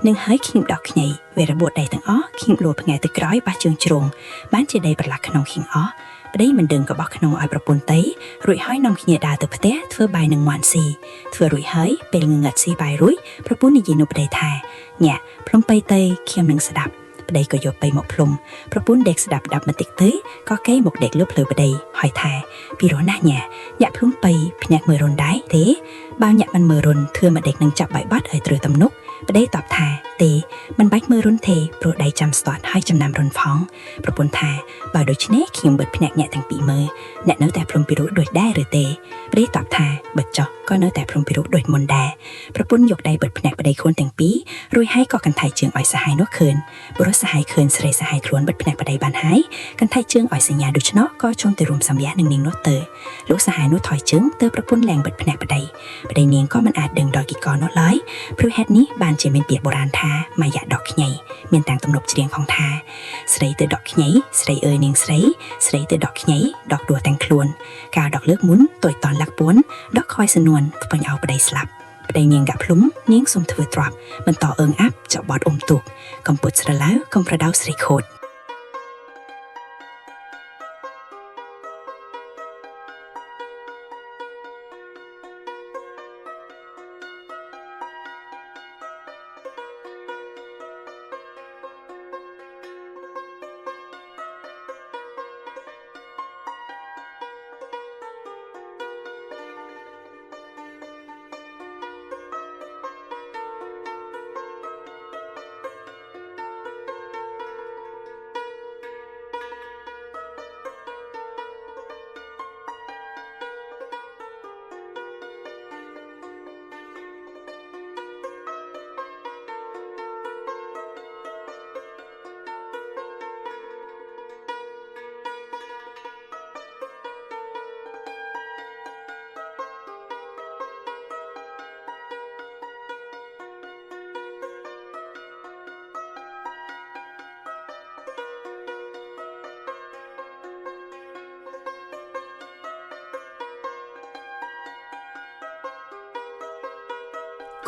នឹងហើយខ្ញុំដោះខ្ញីវារបួសដីទាំងអស់ខ្ញុំលួផ្ងែទៅក្រោយបាសជើងជ្រុងបានជាដីប្រឡាក់ក្នុងខ្ញុំអស់ប្តីមិនដឹងក៏បោះក្នុងឲ្យប្រពន្ធទៅរួចហើយនាំគ្នាដើរទៅផ្ទះធ្វើបាយនឹងមាន់ស៊ីធ្វើរួចហើយពេលងងឹតស៊ីបាយរួចប្រពន្ធនិយាយនោះប្តីថាញាក់ភ្លុំបៃទៅខ្ញុំនឹងស្ដាប់ប្តីក៏យកបៃមកភ្លុំប្រពន្ធដេកស្ដាប់ដាប់បន្តិចទៅក៏គេមកដេកលើផ្លូវប្តីហើយថាពីរោះណាស់ញាក់ញាក់ភ្លុំបៃភ្ញាក់មើលរុនដែរទេបើញាក់មិនមើលរុនធ្វើមកដេកនឹងចាប់បាយបាត់ឲ្យត្រូវទំនុកប្តីតបថាទេ ទេមិនបាច់មើលរុនទេព្រោះដៃចាំស្ទាត់ហើយចំណាំរុនផងប្រពន្ធថាបើដូច្នេះខ្ញុំបិទភ្នែកអ្នកទាំងពីរមើលអ្នកនៅតែភ្លុំពីរោះដូចដែរឬទេប្តីតបថាបិទចុះក៏នៅតែភ្លុំពីរោះដូចមុនដែរប្រពន្ធយកដៃបិទភ្នែកប្តីខ្លួនទាំងពីររួចហើយក៏កន្ថៃជើងឲ្យសហាយនោះឃើញបុរសសហាយឃើញស្រីសហាយខ្លួនបិទភ្នែកប្តីបានហើយកន្ថៃជើងឲ្យសញ្ញាដូច្នោះក៏ជុំទៅរួមសម្យានឹងនាងនោះទៅលោកសហាយនោះថយជើងទៅប្រពន្ធលែងបិទភ្នែកប្តីប្តីនាងក៏មិនអាចដឹងដល់គីកនោះឡើយព្រោះហេតុនេះបានជាមានពាក្យបុរាណថាមាយាដកខ្ញីមានតាំងទំនុកច្រៀងផងថាស្រីទៅដកខ្ញីស្រីអើយនាងស្រីស្រីទៅដកខ្ញីដកដួសទាំងខ្លួនកាលដកលើកមុនតួយតន់លាក់ពួនដកខយសនួនថ្បាញ់ឲ្យប្តីស្លាប់ប្តីនាងកាក់ភ្លុំនាងសុំធ្វើទ្របបន្តអើងអាប់ចបត់អុំទូកកំពុតស្រឡៅកំប្រដៅស្រីខូត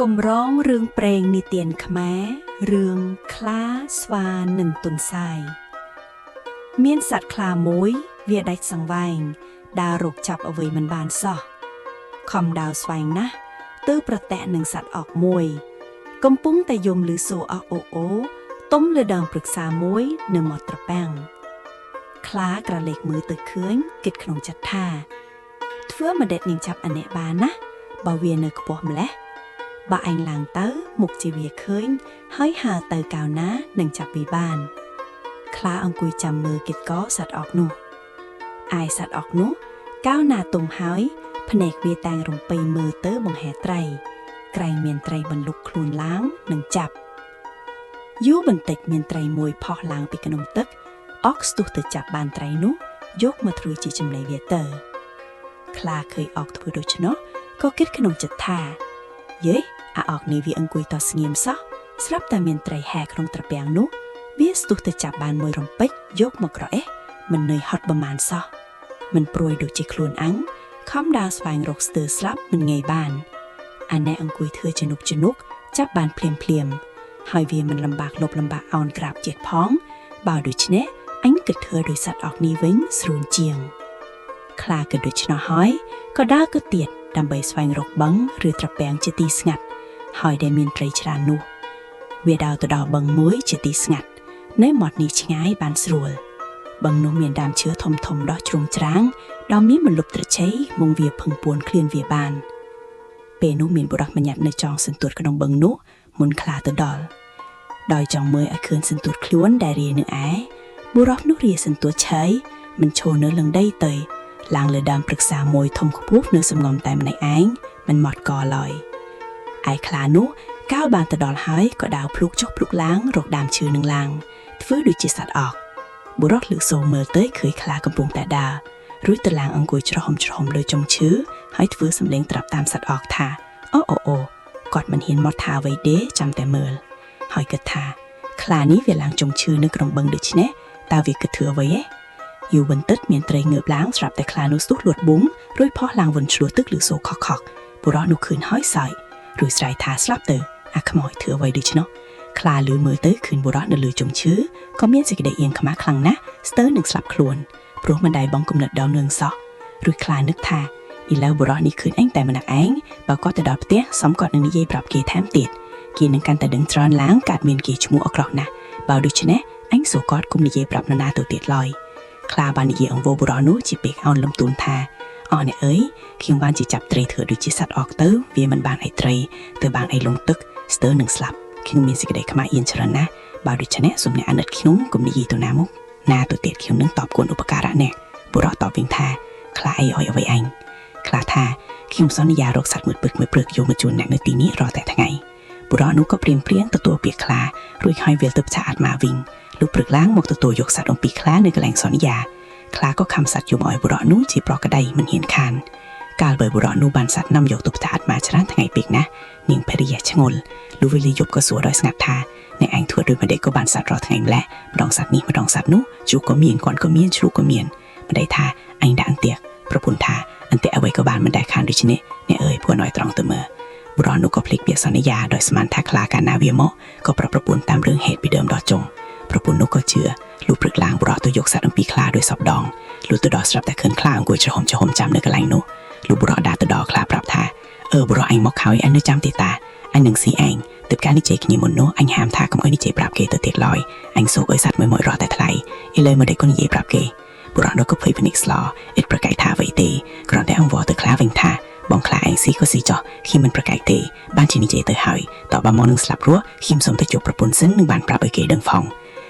កម្រងរឿងព្រេងនិទានខ្មែររឿងខ្លាស្វានិងទន្សាយមានសត្វខ្លាមួយវាដាច់សង្វែងដើររកចាប់អ្វីមិនបានសោះខំដើរស្វែងណាស់ទៅប្រទះនឹងសត្វអកមួយ កំពុងតែយំឮសូរអកអូអូទុំលើដើមព្រឹក្សាមួយនៅមាត់ត្រពាំងខ្លាក្រឡេកមើលទៅឃើញគិតក្នុងចិត្តថាធ្វើម្ដេចនាងចាប់អានេះបានណាបើវានៅខ្ពស់ម្ល៉េះបើឯងឡើងទៅមុខជាវាឃើញហើយហើរទៅកៅណានឹងចាប់វាបានខ្លាអង្គុយចាំមើលគិតកសត្វអកនោះឯសត្វអកនោះកៅណាទុំហើយភ្នែកវាតាំងរំពៃមើលទៅបង្ហែត្រីក្រែងមានត្រីបន្លុកខ្លួនឡើងនឹងចាប់យូរបន្តិចមានត្រីមួយផុសឡើងពីក្នុងទឹកអកស្ទុះទៅចាប់បានត្រីនោះយកមកធ្វើជាចំណីវាទៅខ្លាឃើញអកធ្វើដូច្នោះក៏គិតក្នុងចិត្តថាយេអាអកនេះវាអង្គុយតស្ងៀមសោះស្រាប់តែមានត្រីហែក្នុងត្រពាំងនោះវាស្ទុះទៅចាប់បានមួយរំពេចយកមកក្រអេះមិននឿយហត់ប្រមាណសោះមិនព្រួយដូចជាខ្លួនអញខំដើរស្វែងរកស្ទើស្លាប់មិនងាយបានអាណែអង្គុយធ្វើជំនុកជំនុកចាប់បានភ្លាមភ្លាមហើយវាមិនលំបាកលបលំបាកអោនក្រាបជាតិផងបើដូច្នេះអញគិតធ្វើដោយសត្វអកនេះវិញស្រួលជាងខ្លាគិតដូច្នោះហើយក៏ដើរទៅទៀតដើម្បីស្វែងរកបឹងឬត្រពាំងជាទីស្ងាត់ហើយដែលមានត្រីច្រើននោះវាដើរទៅដល់បឹងមួយជាទីស្ងាត់នៅមាត់នេះឆ្ងាយបានស្រួលបឹងនោះមានដើមឈើធំធំដោះជ្រុងច្រាងដល់មានម្លប់ត្រចៃមុងវាភឹងពួនឃ្លានវាបានពេលនោះមានបុរសម្នាក់នៅចងសន្ទួតក្នុងបឹងនោះមុនខ្លាទៅដល់ដោយចង់មើលឲ្យឃើញសន្ទួតខ្លួនដែលរានៅឯបុរសនោះរាសន្ទួតឆៃមិនឈរនៅលឹងដីទៅឡើងលើដើមព្រឹក្សាមួយធំខ្ពស់នៅសំងំតែម្នាក់ឯងមិនម៉ត់កឡើយឯខ្លានោះកៅបានទៅដល់ហើយក៏ដើរភ្លុកចុះភ្លុកឡើងរកដើមឈើនឹងឡើងធ្វើដូចជាសត្វអកបុរសលើកសូរមើលទៅឃើញខ្លាកំពុងតែដើររួចទៅឡើងអង្គុយច្រហុំច្រហុំលើចុងឈើហើយធ្វើសម្លេងត្រាប់តាមសត្វអកថាអូអូអូគាត់មិនហ៊ានមកថាអ្វីទេចាំតែមើលហើយគិតថាខ្លានេះវាឡើងចុងឈើនៅក្នុងបឹងដូច្នេះតើវាគិតធ្វើអ្វីហ៎យូរបន្តិចមានត្រីងើបឡើងស្រាប់តែខ្លានោះស្ទុះលួតបុំរួចផុសឡើងវិនឆ្លោះទឹកឬសូខខកបុរសនោះឃើញហើយសើចរួចស្រែកថាស្លាប់ទៅអាខ្មោចធ្វើអ្វីដូច្នោះខ្លាលឺមើលទៅឃើញបុរសនៅលើចុងឈើក៏មានសេចក្តីអៀនខ្មាស់ខ្លាំងណាស់ស្ទើរនឹងស្លាប់ខ្លួនព្រោះមិនដែលបងគំនិតដល់នឹងសោះរួចខ្លានឹកថាឥឡូវបុរសនេះឃើញអញតែម្នាក់ឯងបើគាត់ទៅដល់ផ្ទះសំគាត់នឹងនិយាយប្រាប់គេថែមទៀតគេនឹងកាន់តែដឹងច្រើនឡើងកើតមានគេឈ្មោះអក្រក់ណាស់បើដូច្នេះអញសូគាត់គុំនិយាយប្រាប់នរណាទៅទៀតឡើយខ្លាបាននិយាយអង្វរបុរសនោះជាពេកអោនលំទូនថាអស់អ្នកអើយខ្ញុំបានជាចាប់ត្រីធ្វើដូចជាសត្វអកទៅវាមិនបានអីត្រីទៅបានអីលងទឹកស្ទើរនឹងស្លាប់ ខ្ញុំមានសេចក្តីខ្មាស់អៀនច្រើនណាស់បើដូច្នេះសូមអ្នកអាណិតខ្ញុំកុំនិយាយទៅណាមុខណាទៅទៀតខ្ញុំនឹងតបគុណឧបការៈអ្នកបុរសតបវិញថាខ្លាអីឲ្យអ្វីអញខ្លាថាខ្ញុំសន្យារកសត្វមួយពឹកមួយព្រឹកយកមកជូនអ្នកនៅទីនេះរាល់តែថ្ងៃបុរសនោះក៏ព្រៀងព្រៀងទទួលពាក្យខ្លារួចហើយវិលទៅផ្សាអាត្មាវិញលុះព្រឹកឡើងមកទទួលយកសត្វអំពីខ្លានៅកន្លែងសន្យាខ្លាក៏ខំសត្វយកមកឲ្យបុរសនោះជាប្រក្តីមិនហ៊ានខានកាលបើបុរសនោះបានសត្វនាំយកទៅផ្សាអាត្មាច្រើនថ្ងៃពេកណាស់នាងភរិយាឈ្ងល់លុះវេលាយប់ក៏សួរដោយស្ងាត់ថាអ្នកឯងធ្វើដូចម្ដេចក៏បានសត្វរាល់ថ្ងៃម្ល៉េះម្ដងសត្វនេះម្ដងសត្វនោះជូកក៏មានគាត់ក៏មានជ្រូកក៏មានម្ដីថាអញដាក់អន្ទាក់ប្រពន្ធថាអន្ទាក់អ្វីក៏បានមិនដែលខានដូច្នេះអ្នកអើយពួនឲ្យត្រង់ទៅមើលបុរសនោះក៏ភ្លេចពាក្យសន្យាដោយស្មានថាខ្លាកាលណាវាមកក៏ប្រាប់ប្រពន្ធតាមរឿងហេតុពីដើមដល់ចុងប្រពន្ធនោះក៏ជឿលុះព្រឹកឡើងបុរសទៅយកសត្វអំពីខ្លាដោយសពដងលុះទៅដល់ស្រាប់តែឃើញខ្លាអង្គុយច្រហុំច្រហុំចាំនៅកន្លែងនោះលុះបុរសដើរទៅដល់ខ្លាប្រាប់ថាអឺបុរសឯងមកហើយអញនៅចាំទេតាអញនឹងស៊ីឯងទើបការនិយាយគ្នាមុននោះអញហាមថាកុំឲ្យនិយាយប្រាប់គេទៅទៀតឡើយអញសូកឲ្យសត្វមួយមួយរស់តែថ្លៃឥឡូវមកដេកក៏និយាយប្រាប់គេបុរសនោះក៏ភ័យភ្នែកស្លឥតប្រកែកថាអ្វីទេគ្រាន់តែអង្វរទៅខ្លាវិញថាបងខ្លាឯងស៊ីក៏ស៊ីចោះខ្ញុំមិនប្រកែកទេបានជានិយាយទៅហើយតើបើមកនឹងស្លាប់រស់ខ្ញុំសូមទៅជួបប្រពន្ធសិននឹងបានប្រាប់ឲ្យគេដឹងផ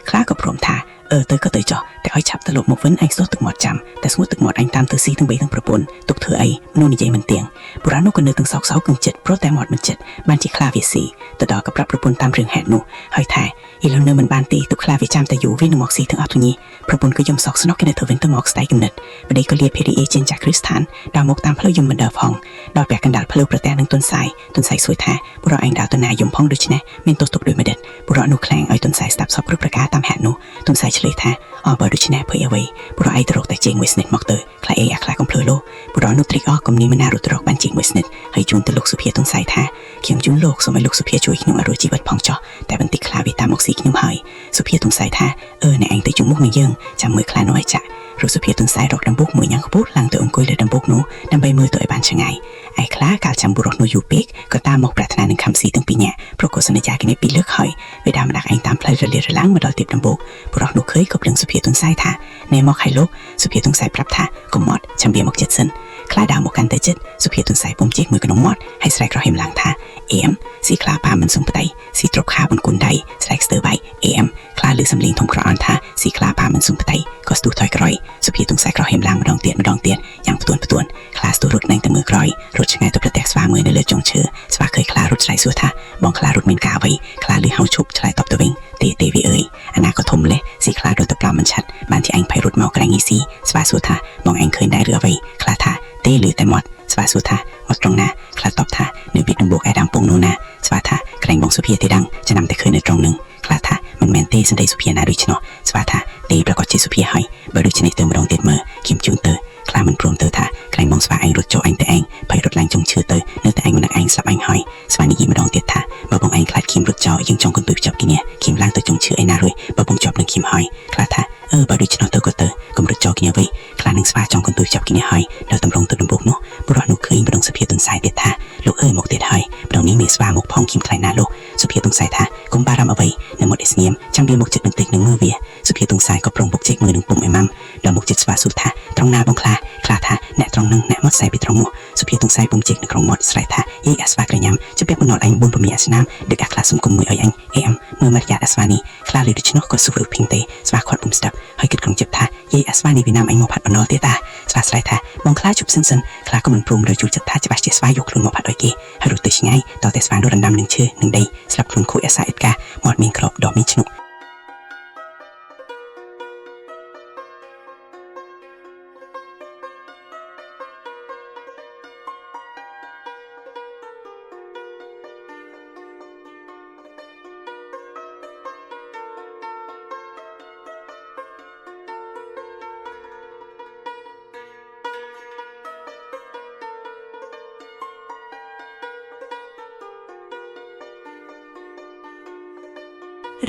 ងខ្លាក៏ព្រមថាអឺទៅក៏ទៅចោះតែឲ្យឆាប់ទៅលុបមកវិញឯងស្ទោះទឹកមាត់ចាំតែស្ងួតទឹកមាត់អញតាមទៅស៊ីទាំងបីទាំងប្រពន្ធទុកធ្វើអីមនុស្សនិយាយមិនទៀងបុរាណនោះក៏នៅទាំងសោកសៅកឹងចិត្តព្រោះតែមាត់មិនចិត្តបានជាខ្លាវាស៊ីទៅដល់ក៏ប្រាប់ប្រពន្ធតាមរឿងហេតុនោះហើយថាឥឡូវនៅមិនបានទេទុកខ្លាវាចាំតែយូរវានឹងមកស៊ីទាំងអស់ទុញីប្រពន្ធក៏យំសោកស្នុកគេនៅទៅវិញទៅមកស្ដាយគំនិតប្តីក៏លាភរិយាចេញចាក់គ្រឹះស្ថានដល់មកតាមផ្លូវយំមិនដើរផងដល់ពាក់កណ្ដាលផ្លូវប្រទះនឹងទុនសាយទុនសាយសួរថាបុរសឯងដើរទៅណាយំផងដូច្នេះមានទោសទុកដោយម្ដេចបុរសនោះខ្លាំងឲ្យទុនសាយស្ដាប់សពគ្រប់ប្រការតាមហេតុនោះទុនសាយឆ្លើយថាអបើដូច្នេះភ័យអ្វីបុរសឯងទៅរកតែជេងមួយស្និតមកទៅខ្លាចអីអាខ្លាកំភ្លើលោបុរសនោះត្រេកអរគំនីមណារត់រកបានជេងមួយស្និតហើយជូនទៅលោកសុភាទុនសាយថាខ្ញុំជូនលោកសូមឲ្យលោកសុភាជួយខ្ញុំឲ្យរួចជីវិតផងចោះតែបន្តិចខ្លាវាតាមមកស៊ីខ្ញុំហើយសុភាទុនសាយថាអឺអ្នកឯងទៅជុំមុខនឹងយើងចាំមើលខ្លានោះឲ្យចាក់រសុភាទុនសាយរកដំបុកមួយញ៉ាំខ្ពស់ឡើងទៅអង្គុយលើដំបុកនោះដើម្បីមើលទៅឲ្យបានឆ្ងាយឯខ្លាកាលចាំបុរសនោះយូរពេកក៏តាមមកប្រាថ្នានឹងខំស៊ីទាំងពីរនាក់ប្រកបសន្យាគ្នាពីរលើកហើយវាដើមដាក់ឯងតាមផ្លូវរលារឡាំងមកដល់ទីដំបុកបុរសនោះឃើញក៏ប្លឹងសុភាទុនសាយថាណែមកឲ្យលោកសុភាទុនសាយប្រាប់ថាកុំមាត់ចាំវាមកចិត្តសិនខ្លាដើរមកកាន់តែចិត្តសុភាទុនសាយពុំជិះមួយក្នុងមាត់ហើយស្រែកក្រហមឡើងថាអេមស៊ីខ្លាប៉ាមិនសុំប្តីស៊ីទ្រពខាបន្គុនដៃស្រែកស្ទើបៃអេមខ្លាលឺសំឡេងធំក្រអន់ថាស៊ីខ្លាប៉ាមិនសុំប្តីក៏ស្ទុះថយក្រោយសុភាទុនសាយក្រហមឡើងម្ដងទៀតម្ដងទៀតយ៉ាងផ្ទួនផ្ទួនខ្លាស្ទុះរត់នឹងទៅមើលក្រោយរត់ឆ្ងាយទៅប្រទះស្វាមើលនៅលើចុងឈើស្វាឃើញខ្លារត់ឆ្លើយសួរថាបងខ្លារត់មានការអ្វីខ្លាលឺហៅឈប់ឆ្លើយតបទៅវិញទេទេវាអើយអាណាក៏ធំលេះស៊ីខ្លារត់ទៅប្រាប់មិនឆាត់បានជាអញភ័យរត់មកក្រែងស៊ីស្វាសួរថាបងឯងឃើញដែរឬអ្វីខ្លាថាទេលឺតែមាត់ស្វាសួរថាមកត្រង់ណាខ្លាតបថានៅពីដំបូកឯដើមពងនោះណាស្វាថាក្រែងបងសុភាទេដឹងចំណាំតែឃើញនៅត្រង់នឹងខ្លាថាមិនមែនទេសន្តិសុភាណាដូច្នោះស្វាថាទេប្រកាសជាសុភាហើយបើដូច្នេះទៅម្ដងទៀតមើលខ្ញុំជូនទៅខ្លាមិនព្រមទៅថាក្រែងបងស្វាឯងរត់ចូលអញតែឯងភ័យរត់ឡើងចុងឈើទៅនៅតែឯងម្នាក់ឯងស្លាប់អញហើយស្វានិយាយម្ដងទៀតថាបើបងឯងខ្លាចខ្ញុំរត់ចោលយើងចង់កន្ទុយភ្ជាប់គ្នាខ្ញុំឡើងទៅចុងឈើឯណារួចបើបងជាប់នឹងខ្ញុំហើយខ្លាថាអឺបើដូច្នោះទៅក៏ទៅកុំរត់ចោលគ្នាវិញខ្លានឹងស្វាចង់កន្ទុយភ្ជាប់គ្នាហើយដល់តម្រង់ទៅដំបូកនោះបុរសនោះឃើញម្ដងសុភាទុនសាយទៀតថាលោកអើយមកទៀតហើយម្ដងនេះមានស្វាមកផងខ្ញុំខ្លាចណាស់លោកសុភាទុនសាយថាកុំបារម្ភអ្វីនៅមុតឯស្ងៀមចាំវាមកចិត្តបន្តិចនឹងមើលវាសុភាទុនសាយក៏ប្រុងបុកជែកមើលនឹងពុំអ៊ីម៉ាំដល់មកចិត្តស្វាសួរថាត្រង់ណាបងខ្លាខ្លាថាអ្នកត្រង់នឹងអ្នកមកស្អែពីត្រង់មកសុភាទុនសាយពុំជែកនៅក្នុងមាត់ស្រែកថាយីអាស្វាក្រញ៉ាំជពាក់បំណុលអញ4ពមាឆ្នាំដឹកអាខ្លាសុំគុំមួយឲ្យអញអេមមើលមករយ៉ាអាស្វានេះខ្លាលឺដូច្នោះក៏សុះឬភីងទេស្វាខាត់ពុំស្ដាប់ហើយគិតក្នុងចិត្តថាយីអាស្វានេះវាណាំអញមកផាត់បំណុលទៀតតាស្វាស្រែកថាបងខ្លាជប់សិនសិនខ្លាក៏មិនព្រមដោយជួលចិត្តថាច្បាស់ជាស្វាយកខ្លួនមកផាត់ឲ្យគេហើយរត់ទៅឆ្ងាយតតែស្វានោះរណ្ដាំនឹងឈើនឹងដីស្លាប់ខ្លួនខូចអាសាអ៊ីតកាមាត់មានក្របដកមានឈ្នុក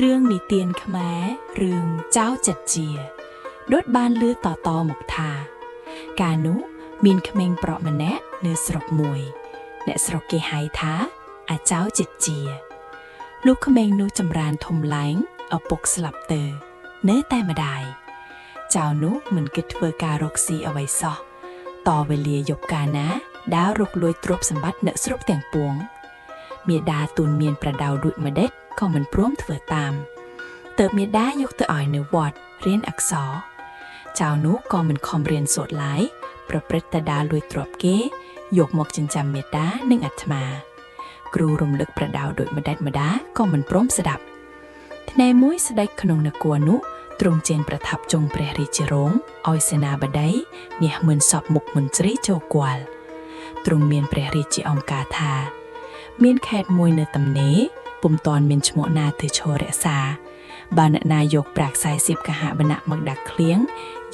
រឿងនិទានខ្មែររឿងចៅចិត្តជាដូចបានលឺតតមកថា កាលនោះមានក្មេងប្រុសម្នាក់នៅស្រុកមួយ អ្នកស្រុកគេហៅថាអាចៅចិត្តជាលោកក្មេងនោះចម្រើនធំឡើងឪពុកស្លាប់ទៅ នៅតែម្ដាយចៅនោះមិនគិតធ្វើការរកស៊ីអ្វីសោះតវេលាយប់កាលណាដើររកលួចទ្រព្យសម្បត្តិអ្នកស្រុកទាំងពួងមេដាទូនមានប្រដៅដូចម្ដេច ក៏មិនព្រមធ្វើតាមទើបមាតាយកទៅឲ្យនៅវត្តរៀនអក្សរចៅនោះក៏មិនខំរៀនសូត្រឡើយប្រព្រឹត្តតែដើរលួចទ្រព្យគេយកមកចិញ្ចឹមមេតានិងអាត្មា គ្រូរំលឹកប្រដៅដូចម្ដេចម្ដាក៏មិនព្រមស្ដាប់ថ្ងៃមួយស្ដេចក្នុងនគរនោះទ្រង់ចេញប្រថាប់ចុងព្រះរាជរោងឲ្យសេនាបតីនេះមិនសពមុខមន្ត្រីចូលគាល់ទ្រង់មានព្រះរាជាអង្គការថា មានខេត្តមួយនៅតំណេពុំតន់មានឈ្មោះណាទៅឈររក្សាបើអ្នកណាយកប្រាក់40កហបណៈមកដាក់ក្លៀង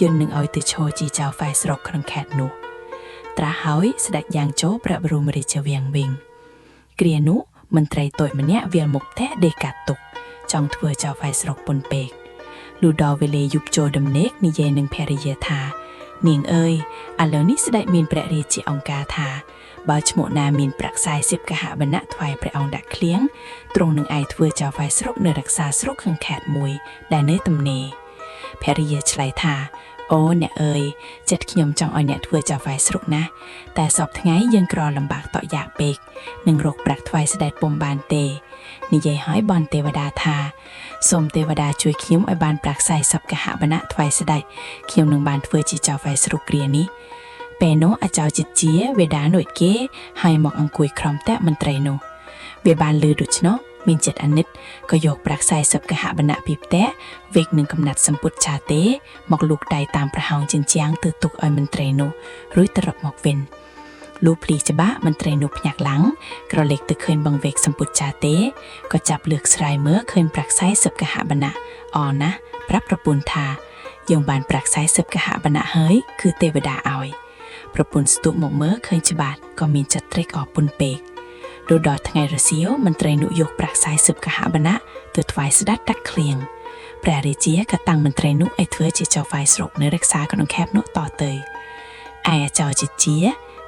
យន្តនឹងឲ្យទៅឈរជាចៅហ្វែស្រុកក្នុងខេត្តនោះត្រាស់ហើយស្ដេចយ៉ាងចូលព្រះបរមរាជវាំងវិញគ្រានោះមន្ត្រីតូចម្នាក់វាលមុខផ្ទះដេកកាត់ទុកចង់ធ្វើចៅហ្វែស្រុកពុនពេកលុះដល់វេលាយប់ចូលដំណេកនិយាយនឹងភរិយាថានាងអើយឥឡូវនេះស្ដេចមានព្រះរាជាអង្គការថាបើឈ្មោះណាមានប្រាក់40កហបណៈថ្វាយព្រះអង្គដាក់ក្លៀងទ្រង់នឹងឯងធ្វើចៅហ្វែស្រុកនៅរក្សាស្រុកខាងខេត្តមួយដែលនៅទំនេរភរិយាឆ្លើយថាអូអ្នកអើយចិត្តខ្ញុំចង់ឲ្យអ្នកធ្វើចៅហ្វែស្រុកណាស់តែសពថ្ងៃយើងក្រលំបាកតក់យ៉ាកពេកនឹងរកប្រាក់ថ្វាយស្ដេចពុំបានទេនិយាយឲ្យបនទេវតាថាសូមទេវតាជួយខ្ញុំឲ្យបានប្រាក់40កហបណៈថ្វាយស្ដេចខ្ញុំនឹងបានធ្វើជាចៅហ្វែស្រុកគ្រានេះពេលនោះអាចៅចិត្តជាវេដានួចគេហើយមកអង្គុយក្រោមតាក់មន្ត្រីនោះវាបានលឺដូច្នោះមានចិត្តអាណិតក៏យកប្រាក់40កហបណៈពីផ្ទះវេកនឹងកំណាត់សម្ពុតឆាទេមកលូកដៃតាមប្រហោងជញ្ជាំងទៅទុកឲ្យមន្ត្រីនោះរួចត្រឡប់មកវិញលូភ្លីច្បាក់មន្ត្រីនោះភ្ញាក់ឡើងក្រឡេកទៅឃើញបង្វេកសម្ពុតឆាទេក៏ចាប់លើកស្រាយមើលឃើញប្រាក់40កហបណៈអណាស់ប្រាប់ប្រពន្ធថាយើងបានប្រាក់40កហបណៈហើយគឺទេវតាឲ្យប្រពន្ធស្ទុះមកមើលឃើញច្បាស់ក៏មានចិត្តត្រេកអរពុនពេកលុះដល់ថ្ងៃរសៀលមន្ត្រីនោះយកប្រាក់40កហបណៈទៅថ្វាយស្ដេចតាក់ក្លៀងព្រះរាជាក៏តាំងមន្ត្រីនោះឲ្យធ្វើជាចៅហ្វាយស្រុកនៅរក្សាក្នុងខេបនោះតទៅឯចៅជាជា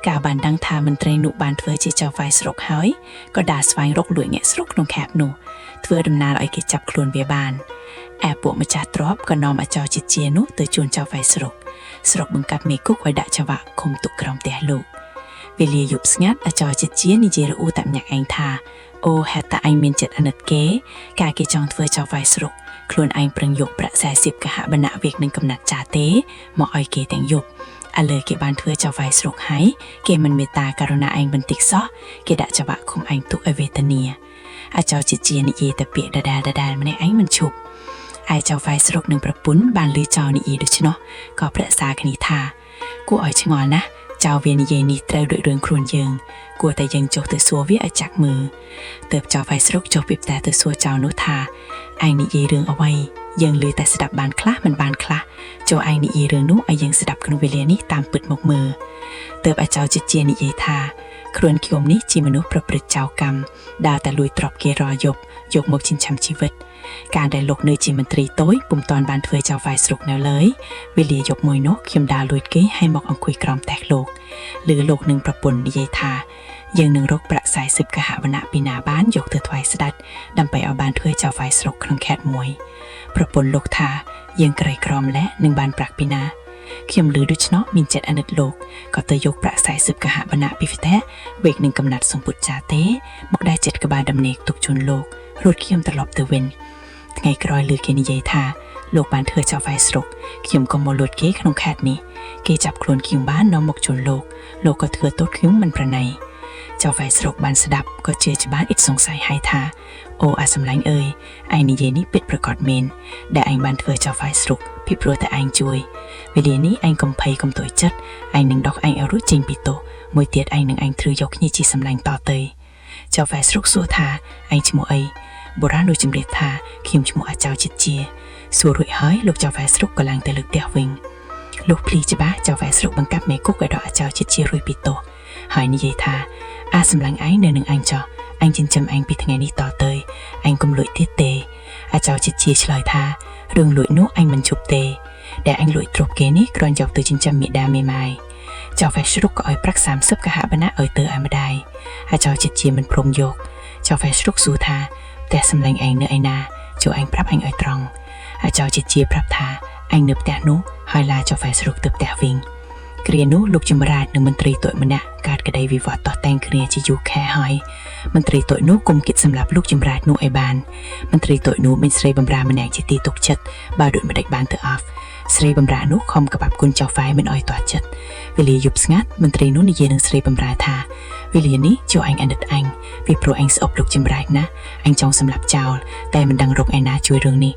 កាលបានដឹងថាមន្ត្រីនោះបានធ្វើជាចៅហ្វាយស្រុកហើយក៏ដើរស្វែងរកលួចអ្នកស្រុកក្នុងខេបនោះធ្វើដំណើរឲ្យគេចាប់ខ្លួនវាបានឯពួកម្ចាស់ទ្រព្យក៏នាំអាចៅជាជានោះទៅជូនចៅហ្វាយស្រុកស្រុកបង្កាត់មេគុកឲ្យដាក់ច្បាក់ឃុំទុកក្រោមផ្ទះលោកវេលាយប់ស្ងាត់អាចៅជាជានិយាយរអ៊ូតាមញាក់ឯងថាអូហេតុតែឯងមានចិត្តអាណិតគេកាលគេចង់ធ្វើចៅហ្វាយស្រុកខ្លួនឯងប្រឹងយកប្រាក់40កហបណៈវេកនឹងកំណាត់ចាទេមកឲ្យគេទាំងយប់ឥឡូវគេបានធ្វើចៅហ្វាយស្រុកហើយគេមិនមេត្តាករុណាឯងបន្តិចសោះគេដាក់ច្បាក់ឃុំឯងទុកឲ្យវេទនាអាចៅជាជានិយាយតែពាក្យដដែលៗម្នាក់ឯងមិនឈប់ឯចៅហ្វាយស្រុកនឹងប្រពន្ធបានលឺចៅនិយាយដូច្នោះក៏ប្រក្សាគ្នាថាគួរឲ្យឆ្ងល់ណាស់ចៅវានិយាយនេះត្រូវដូចរឿងខ្លួនយើងគួរតែយើងចុះទៅសួរវាឲ្យចាក់មើលទើបចៅហ្វាយស្រុកចុះពីផ្ទះទៅសួរចៅនោះថាឯងនិយាយរឿងអ្វីយើងលឺតែស្ដាប់បានខ្លះមិនបានខ្លះចូលឯងនិយាយរឿងនោះឲ្យយើងស្ដាប់ក្នុងវេលានេះតាមពិតមកមើលទើបអាចៅជាជានិយាយថាខ្លួនខ្ញុំនេះជាមនុស្សប្រព្រឹត្តចោរកម្មដើរតែលួចទ្រព្យគេរាល់យប់យកមកចិញ្ចឹមជីវិតការដែលលោកនៅជាមន្ត្រីតូចពុំតាន់បានធ្វើចៅហ្វាយស្រុកនៅឡើយវេលាយប់មួយនោះខ្ញុំដើរលួចគេហើយមកអង្គុយក្រោមផ្ទះលោកឬលោកនឹងប្រពន្ធនិយាយថាយើងនឹងរកប្រាក់40កហវណៈពីណាបានយកទៅថ្វាយស្ដេចដើម្បីឲ្យបានធ្វើចៅហ្វាយស្រុកក្នុងខេត្តមួយប្រពន្ធលោកថាយើងក្រីក្រម្ល៉េះនឹងបានប្រាក់ពីណាខ្ញុំឮដូច្នោះមានចិត្តអាណិតលោកក៏ទៅយកប្រាក់40កហបណៈពីផ្ទះវេកនឹងកំណាត់សម្ពុតចាទេមកដែលចិត្តក្បាលដំណេកទុកជូនលោករួចខ្ញុំត្រឡប់ទៅវិញថ្ងៃក្រោយឮគេនិយាយថាលោកបានធ្វើចៅហ្វាយស្រុកខ្ញុំក៏មកលួចគេក្នុងខេត្តនេះគេចាប់ខ្លួនខ្ញុំបាននាំមកជូនលោកលោកក៏ធ្វើទោសខ្ញុំមិនប្រណីចៅហ្វាយស្រុកបានស្ដាប់ក៏ជឿច្បាស់ឥតសង្ស័យហើយថាអូអាសំឡាញ់អើយឯងនិយាយនេះពិតប្រាកដមែនដែលឯងបានធ្វើចៅហ្វាយស្រុកពីព្រោះតែឯងជួយវេលានេះឯងកុំភ័យកុំតូចចិត្តឯងនឹងដោះឯងឲ្យរួចចេញពីទោសមួយទៀតឯងនឹងឯងត្រូវយកគ្នាជាសំឡាញ់តទៅចៅហ្វាយស្រុកសួរថាឯងឈ្មោះអីបុរាណនោះជម្រាបថាខ្ញុំឈ្មោះអាចៅចិត្តជាសួររួចហើយលោកចៅហ្វាយស្រុកក៏ឡើងទៅលើផ្ទះវិញលុះភ្លីច្បាស់ចៅហ្វាយស្រុកបង្កាប់មេគុកឲ្យដល់អាចៅចិត្តជារួចពីទោសហើយនិយាយថាអាសម្លាញ់ឯងនៅនឹងឯងចោះឯងចិញ្ចឹមឯងពីថ្ងៃនេះតទៅឯងកុំលួចទៀតទេអាចៅចិត្តជាឆ្លើយថារឿងលួចនោះឯងមិនជប់ទេដែលឯងលួចទ្រព្យគេនេះគ្រាន់យកទៅចិញ្ចឹមមេដាមេម៉ាយចៅហ្វាយស្រុកក៏ឲ្យប្រាក់30កហបណៈឲ្យទៅឲ្យម្ដាយអាចៅចិត្តជាមិនព្រមយកចៅហ្វាយស្រុកសួរថាផ្ទះសម្លាញ់ឯងនៅឯណាចូលឯងប្រាប់ឯងឲ្យត្រង់អាចៅចិត្តជាប្រាប់ថាឯងនៅផ្ទះនោះហើយឡាចៅហ្វាយស្រុកទៅផ្ទះវិញ គ្រានោះលោកជំរាជនិងមន្ត្រីតូចម្នាក់កើតក្តីវិវត្តតតែងគ្នាជាយូរខែហើយមន្ត្រីតូចនោះគុំគិតសម្រាប់លោកជំរាជនោះឲ្យបានមន្ត្រីតូចនោះមានស្រីបំរើម្នាក់ជាទីទុកចិត្តបើដូចម្ដេចបានទៅអស់ស្រីបំរើនោះខំក្បាប់គុណចៅហ្វែមិនឲ្យទាស់ចិត្តវេលាយប់ស្ងាត់មន្ត្រីនោះនិយាយនឹងស្រីបំរើថាវេលានេះចូលអញអាណិតអញពីព្រោះអញស្អប់លោកចម្រាចណាស់អញចង់សម្លាប់ចោលតែមិនដឹងរកឯណាជួយរឿងនេះ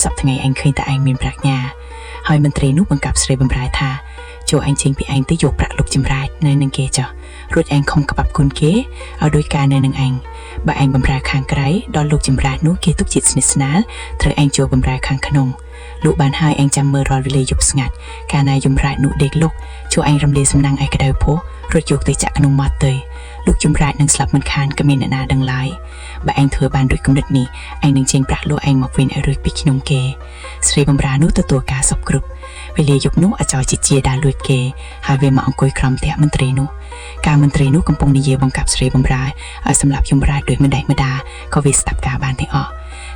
សប្តាហ៍ថ្ងៃអញឃើញតែឯងមានប្រាជ្ញាហើយមន្ត្រីនោះបង្កាប់ស្រីបំរើថាចូលអញចេញពីឯងទៅយកប្រាក់លោកចម្រាចនៅនឹងគេចុះរួចឯងខំក្បាប់គុណគេឲ្យដោយការនៅនឹងឯងបើឯងបំរើខាងក្រៅដល់លោកចម្រាចនោះគេទុកចិត្តស្និទ្ធស្នាលត្រូវឯងចូលបំរើខាងក្នុងលោកបានហើយឯងចាំមើលរាល់វេលាយប់ស្ងាត់កាលណាយំរាជនោះដេកលុកជួយឯងរំលាយសំណាងឯក្តៅពោះរត់យកទៅចាក់ក្នុងមាត់ទៅលោកជំរាចនឹងស្លាប់មិនខានក៏មានអ្នកណាដឹងឡើយបើឯងធ្វើបានដូចគំនិតនេះឯងនឹងចេញប្រាក់លោកឯងមកវិញឲ្យរួចពីក្នុងគេស្រីបំរើនោះទទួលការសពគ្រប់វេលាយប់នោះអាចោជាជាដើរលួចគេហើយវាមកអង្គុយក្រោមផ្ទះមន្ត្រីនោះការមន្ត្រីនោះកំពុងនិយាយបង្កាប់ស្រីបំរើឲ្យសម្លាប់យំរាជដោយមិនដេចម្ដាក៏វាស្ដាប់ការបានទាំងអស់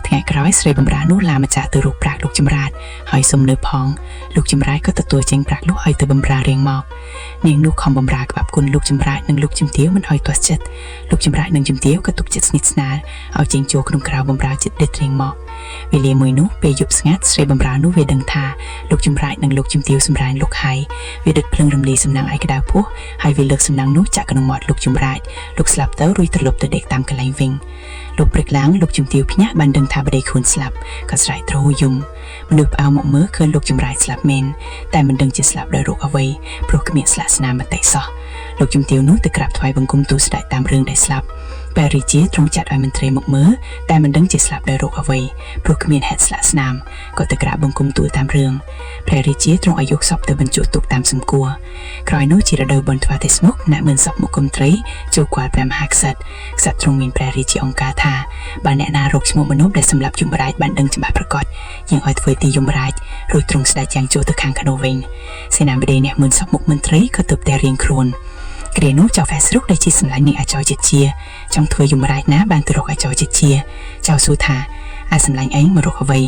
ថ្ងៃក្រោយស្រីបំរើនោះឡាម្ចាស់ទៅរកប្រាក់លោកចម្រាតហើយសុំនៅផងលោកចម្រាតក៏ទទួលចេញប្រាក់នោះឲ្យទៅបំរើរៀងមកនាងនោះខំបំរើក្បាប់គុណលោកចម្រាតនិងលោកជំទាវមិនឲ្យទាស់ចិត្តលោកចម្រាតនិងជំទាវក៏ទុកចិត្តស្និទ្ធស្នាលឲ្យចេញចូលក្នុងក្រៅបំរើចិត្តដេតរៀងមកវេលាមួយនោះពេលយប់ស្ងាត់ស្រីបំរើនោះវាដឹងថាលោកចម្រាតនិងលោកជំទាវសម្រានលោកហើយវាដុតភ្លើងរំលាយសំណាងឲ្យក្តៅពោះហើយវាលើកសំណាងនោះចាក់ក្នុងមាត់លោកចម្រាតលោកស្លាប់ទៅរួចត្រឡប់ទៅដេកតាមកន្លែងវិញលោកព្រឹកឡើងលោកជំទាវភ្ញាក់បានដឹងថាប្តីខ្លួនស្លាប់ក៏ស្រែកទ្រយំមនុស្សផ្អើលមកមើលឃើញលោកចម្រាយស្លាប់មែនតែមិនដឹងជាស្លាប់ដោយរោគអ្វីព្រោះគ្មានស្លាកស្នាមបន្តិចសោះលោកជំទាវនោះទៅក្រាបថ្វាយបង្គំទូលស្ដេចតាមរឿងដែលស្លាប់ព្រះរាជាទ្រង់ចាត់ឲ្យមន្ត្រីមកមើលតែមិនដឹងជាស្លាប់ដោយរោគអ្វីព្រោះគ្មានហេតុស្លាកស្នាមក៏ទៅក្រាបបង្គំទូលតាមរឿងព្រះរាជាទ្រង់ឲ្យយកសពទៅបញ្ជក់ទុកតាមសំគួរក្រោយនោះជារដូវបុណ្យថ្វាទេសមុខអ្នកមានសពមុខគមត្រីចូលគាល់ព្រះមហាក្សត្រក្សត្រទ្រង់មានព្រះរាជាអង្គការថាបើអ្នកណារកឈ្មោះមនុស្សដែលសម្លាប់យមរាជបានដឹងច្បាស់ប្រកបយើងឲ្យធ្វើទីយមរាជរួចទ្រង់ស្ដេចយ៉ាងចូលទៅខាងក្នុងវិញសេនាបតីអ្នកមានសពមុខមន្ត្រីក៏ទើបតែរៀងខ្លួនគ្រានោះចៅហ្វេស្រុកដែលជាសម្លាញ់នៃអាចោជាតិជាចង់ធ្វើយមរាជណាបានទៅរកអាចោជាតិជាចៅសួរថាអាសម្លាញ់ឯងមករកអ្វី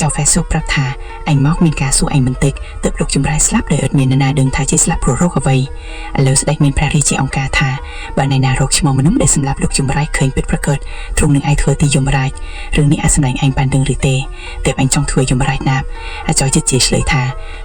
ចៅហ្វេស្រុកប្រាប់ថាឯងមកមានការសួរឯងបន្តិចទើបលោកចម្រាយស្លាប់ដោយឥតមាននរណាដឹងថាជាស្លាប់ព្រោះរោគអ្វីឥឡូវស្ដេចមានព្រះរាជាអង្គការថាបើណៃណារកឈ្មោះមនុស្សដែលសម្លាប់លោកចម្រាយឃើញពិតប្រាកដទ្រង់នឹងឯងធ្វើទីយមរាជរឿងនេះអាសម្លាញ់ឯងបានដឹងឬទេទើបឯងចង់ធ្វើយមរាជណាអាចោជាតិជាឆ្លើយថា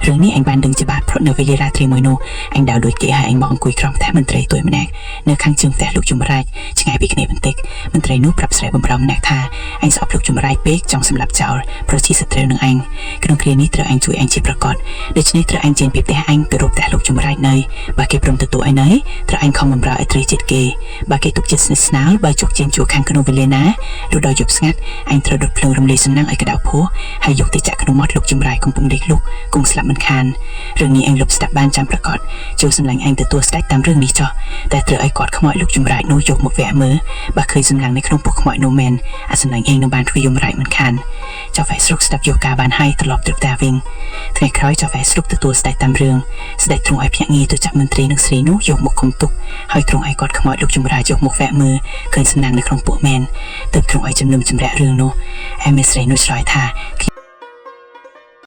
រឿងនេះឯងបានដឹងច្បាស់ព្រោះនៅវេលារាត្រីមួយនោះឯងដើរដូចគេហើយឯងមកអង្គុយក្រោមផ្ទះមន្ត្រីទួយម្នាក់នៅខាងជើងផ្ទះលោកចម្រាយឆ្ងាយពីគ្នាបន្តិចមន្ត្រីនោះប្រាប់ស្រីបំរើម្នាក់ថាឯងស្អប់លោកចម្រាយពេកចង់សម្លាប់ចោលព្រោះជាសត្រូវនឹងឯងក្នុងគ្រានេះត្រូវឯងជួយឯងជាប្រកបដូច្នេះត្រូវឯងចេញពីផ្ទះឯងទៅរកផ្ទះលោកចម្រាយនៅបើគេព្រមទទួលឯងនៅត្រូវឯងខំបំរើឲ្យត្រីចិត្តគេបើគេទុកចិត្តស្និទ្ធស្នាលបើជោគចេញជួខាងក្នុងវេលាណាឬដល់យប់ស្ងាត់ឯងត្រូវដុតភ្លើងរំលាយសំណាងឲ្យក្តៅពោះហើយយកទៅចាក់ក្នុងមាត់លោកចម្រាយកំពុងដេកលុកគង់ស្លាប់មិនខានរឿងនេះឯងលុបស្ដាប់បានចាំប្រកបចូលសម្លាញ់ឯងទទួលស្ដេចតាមរឿងនេះចុះតែត្រូវឲ្យគាត់ខ្មោចលោកចម្រាយនោះយកមកវះមើលបើឃើញសំឡាងនៅក្នុងពោះខ្មោចនោះមែនអាសម្លាញ់ឯងនឹងបានធ្វើយមរាជមិនខានចៅហ្វេស្រុកស្ដាប់យកការបានហើយត្រឡប់ទៅផ្ទះវិញថ្ងៃក្រោយចៅហ្វេស្រុកទទួលស្ដេចតាមរឿងស្ដេចទ្រង់ឲ្យភ្នាក់ងារទៅចាប់មន្ត្រីនិងស្រីនោះយកមកគុំទុកហើយទ្រង់ឲ្យគាត់ខ្មោចលោកចម្រាយយកមកវះមើលឃើញសំណាងនៅក្នុងពោះមែនទើបទ្រង់ឲ្យជំនុំជម្រះរឿងនោះឯមេស្រីនោះឆ្លើយថា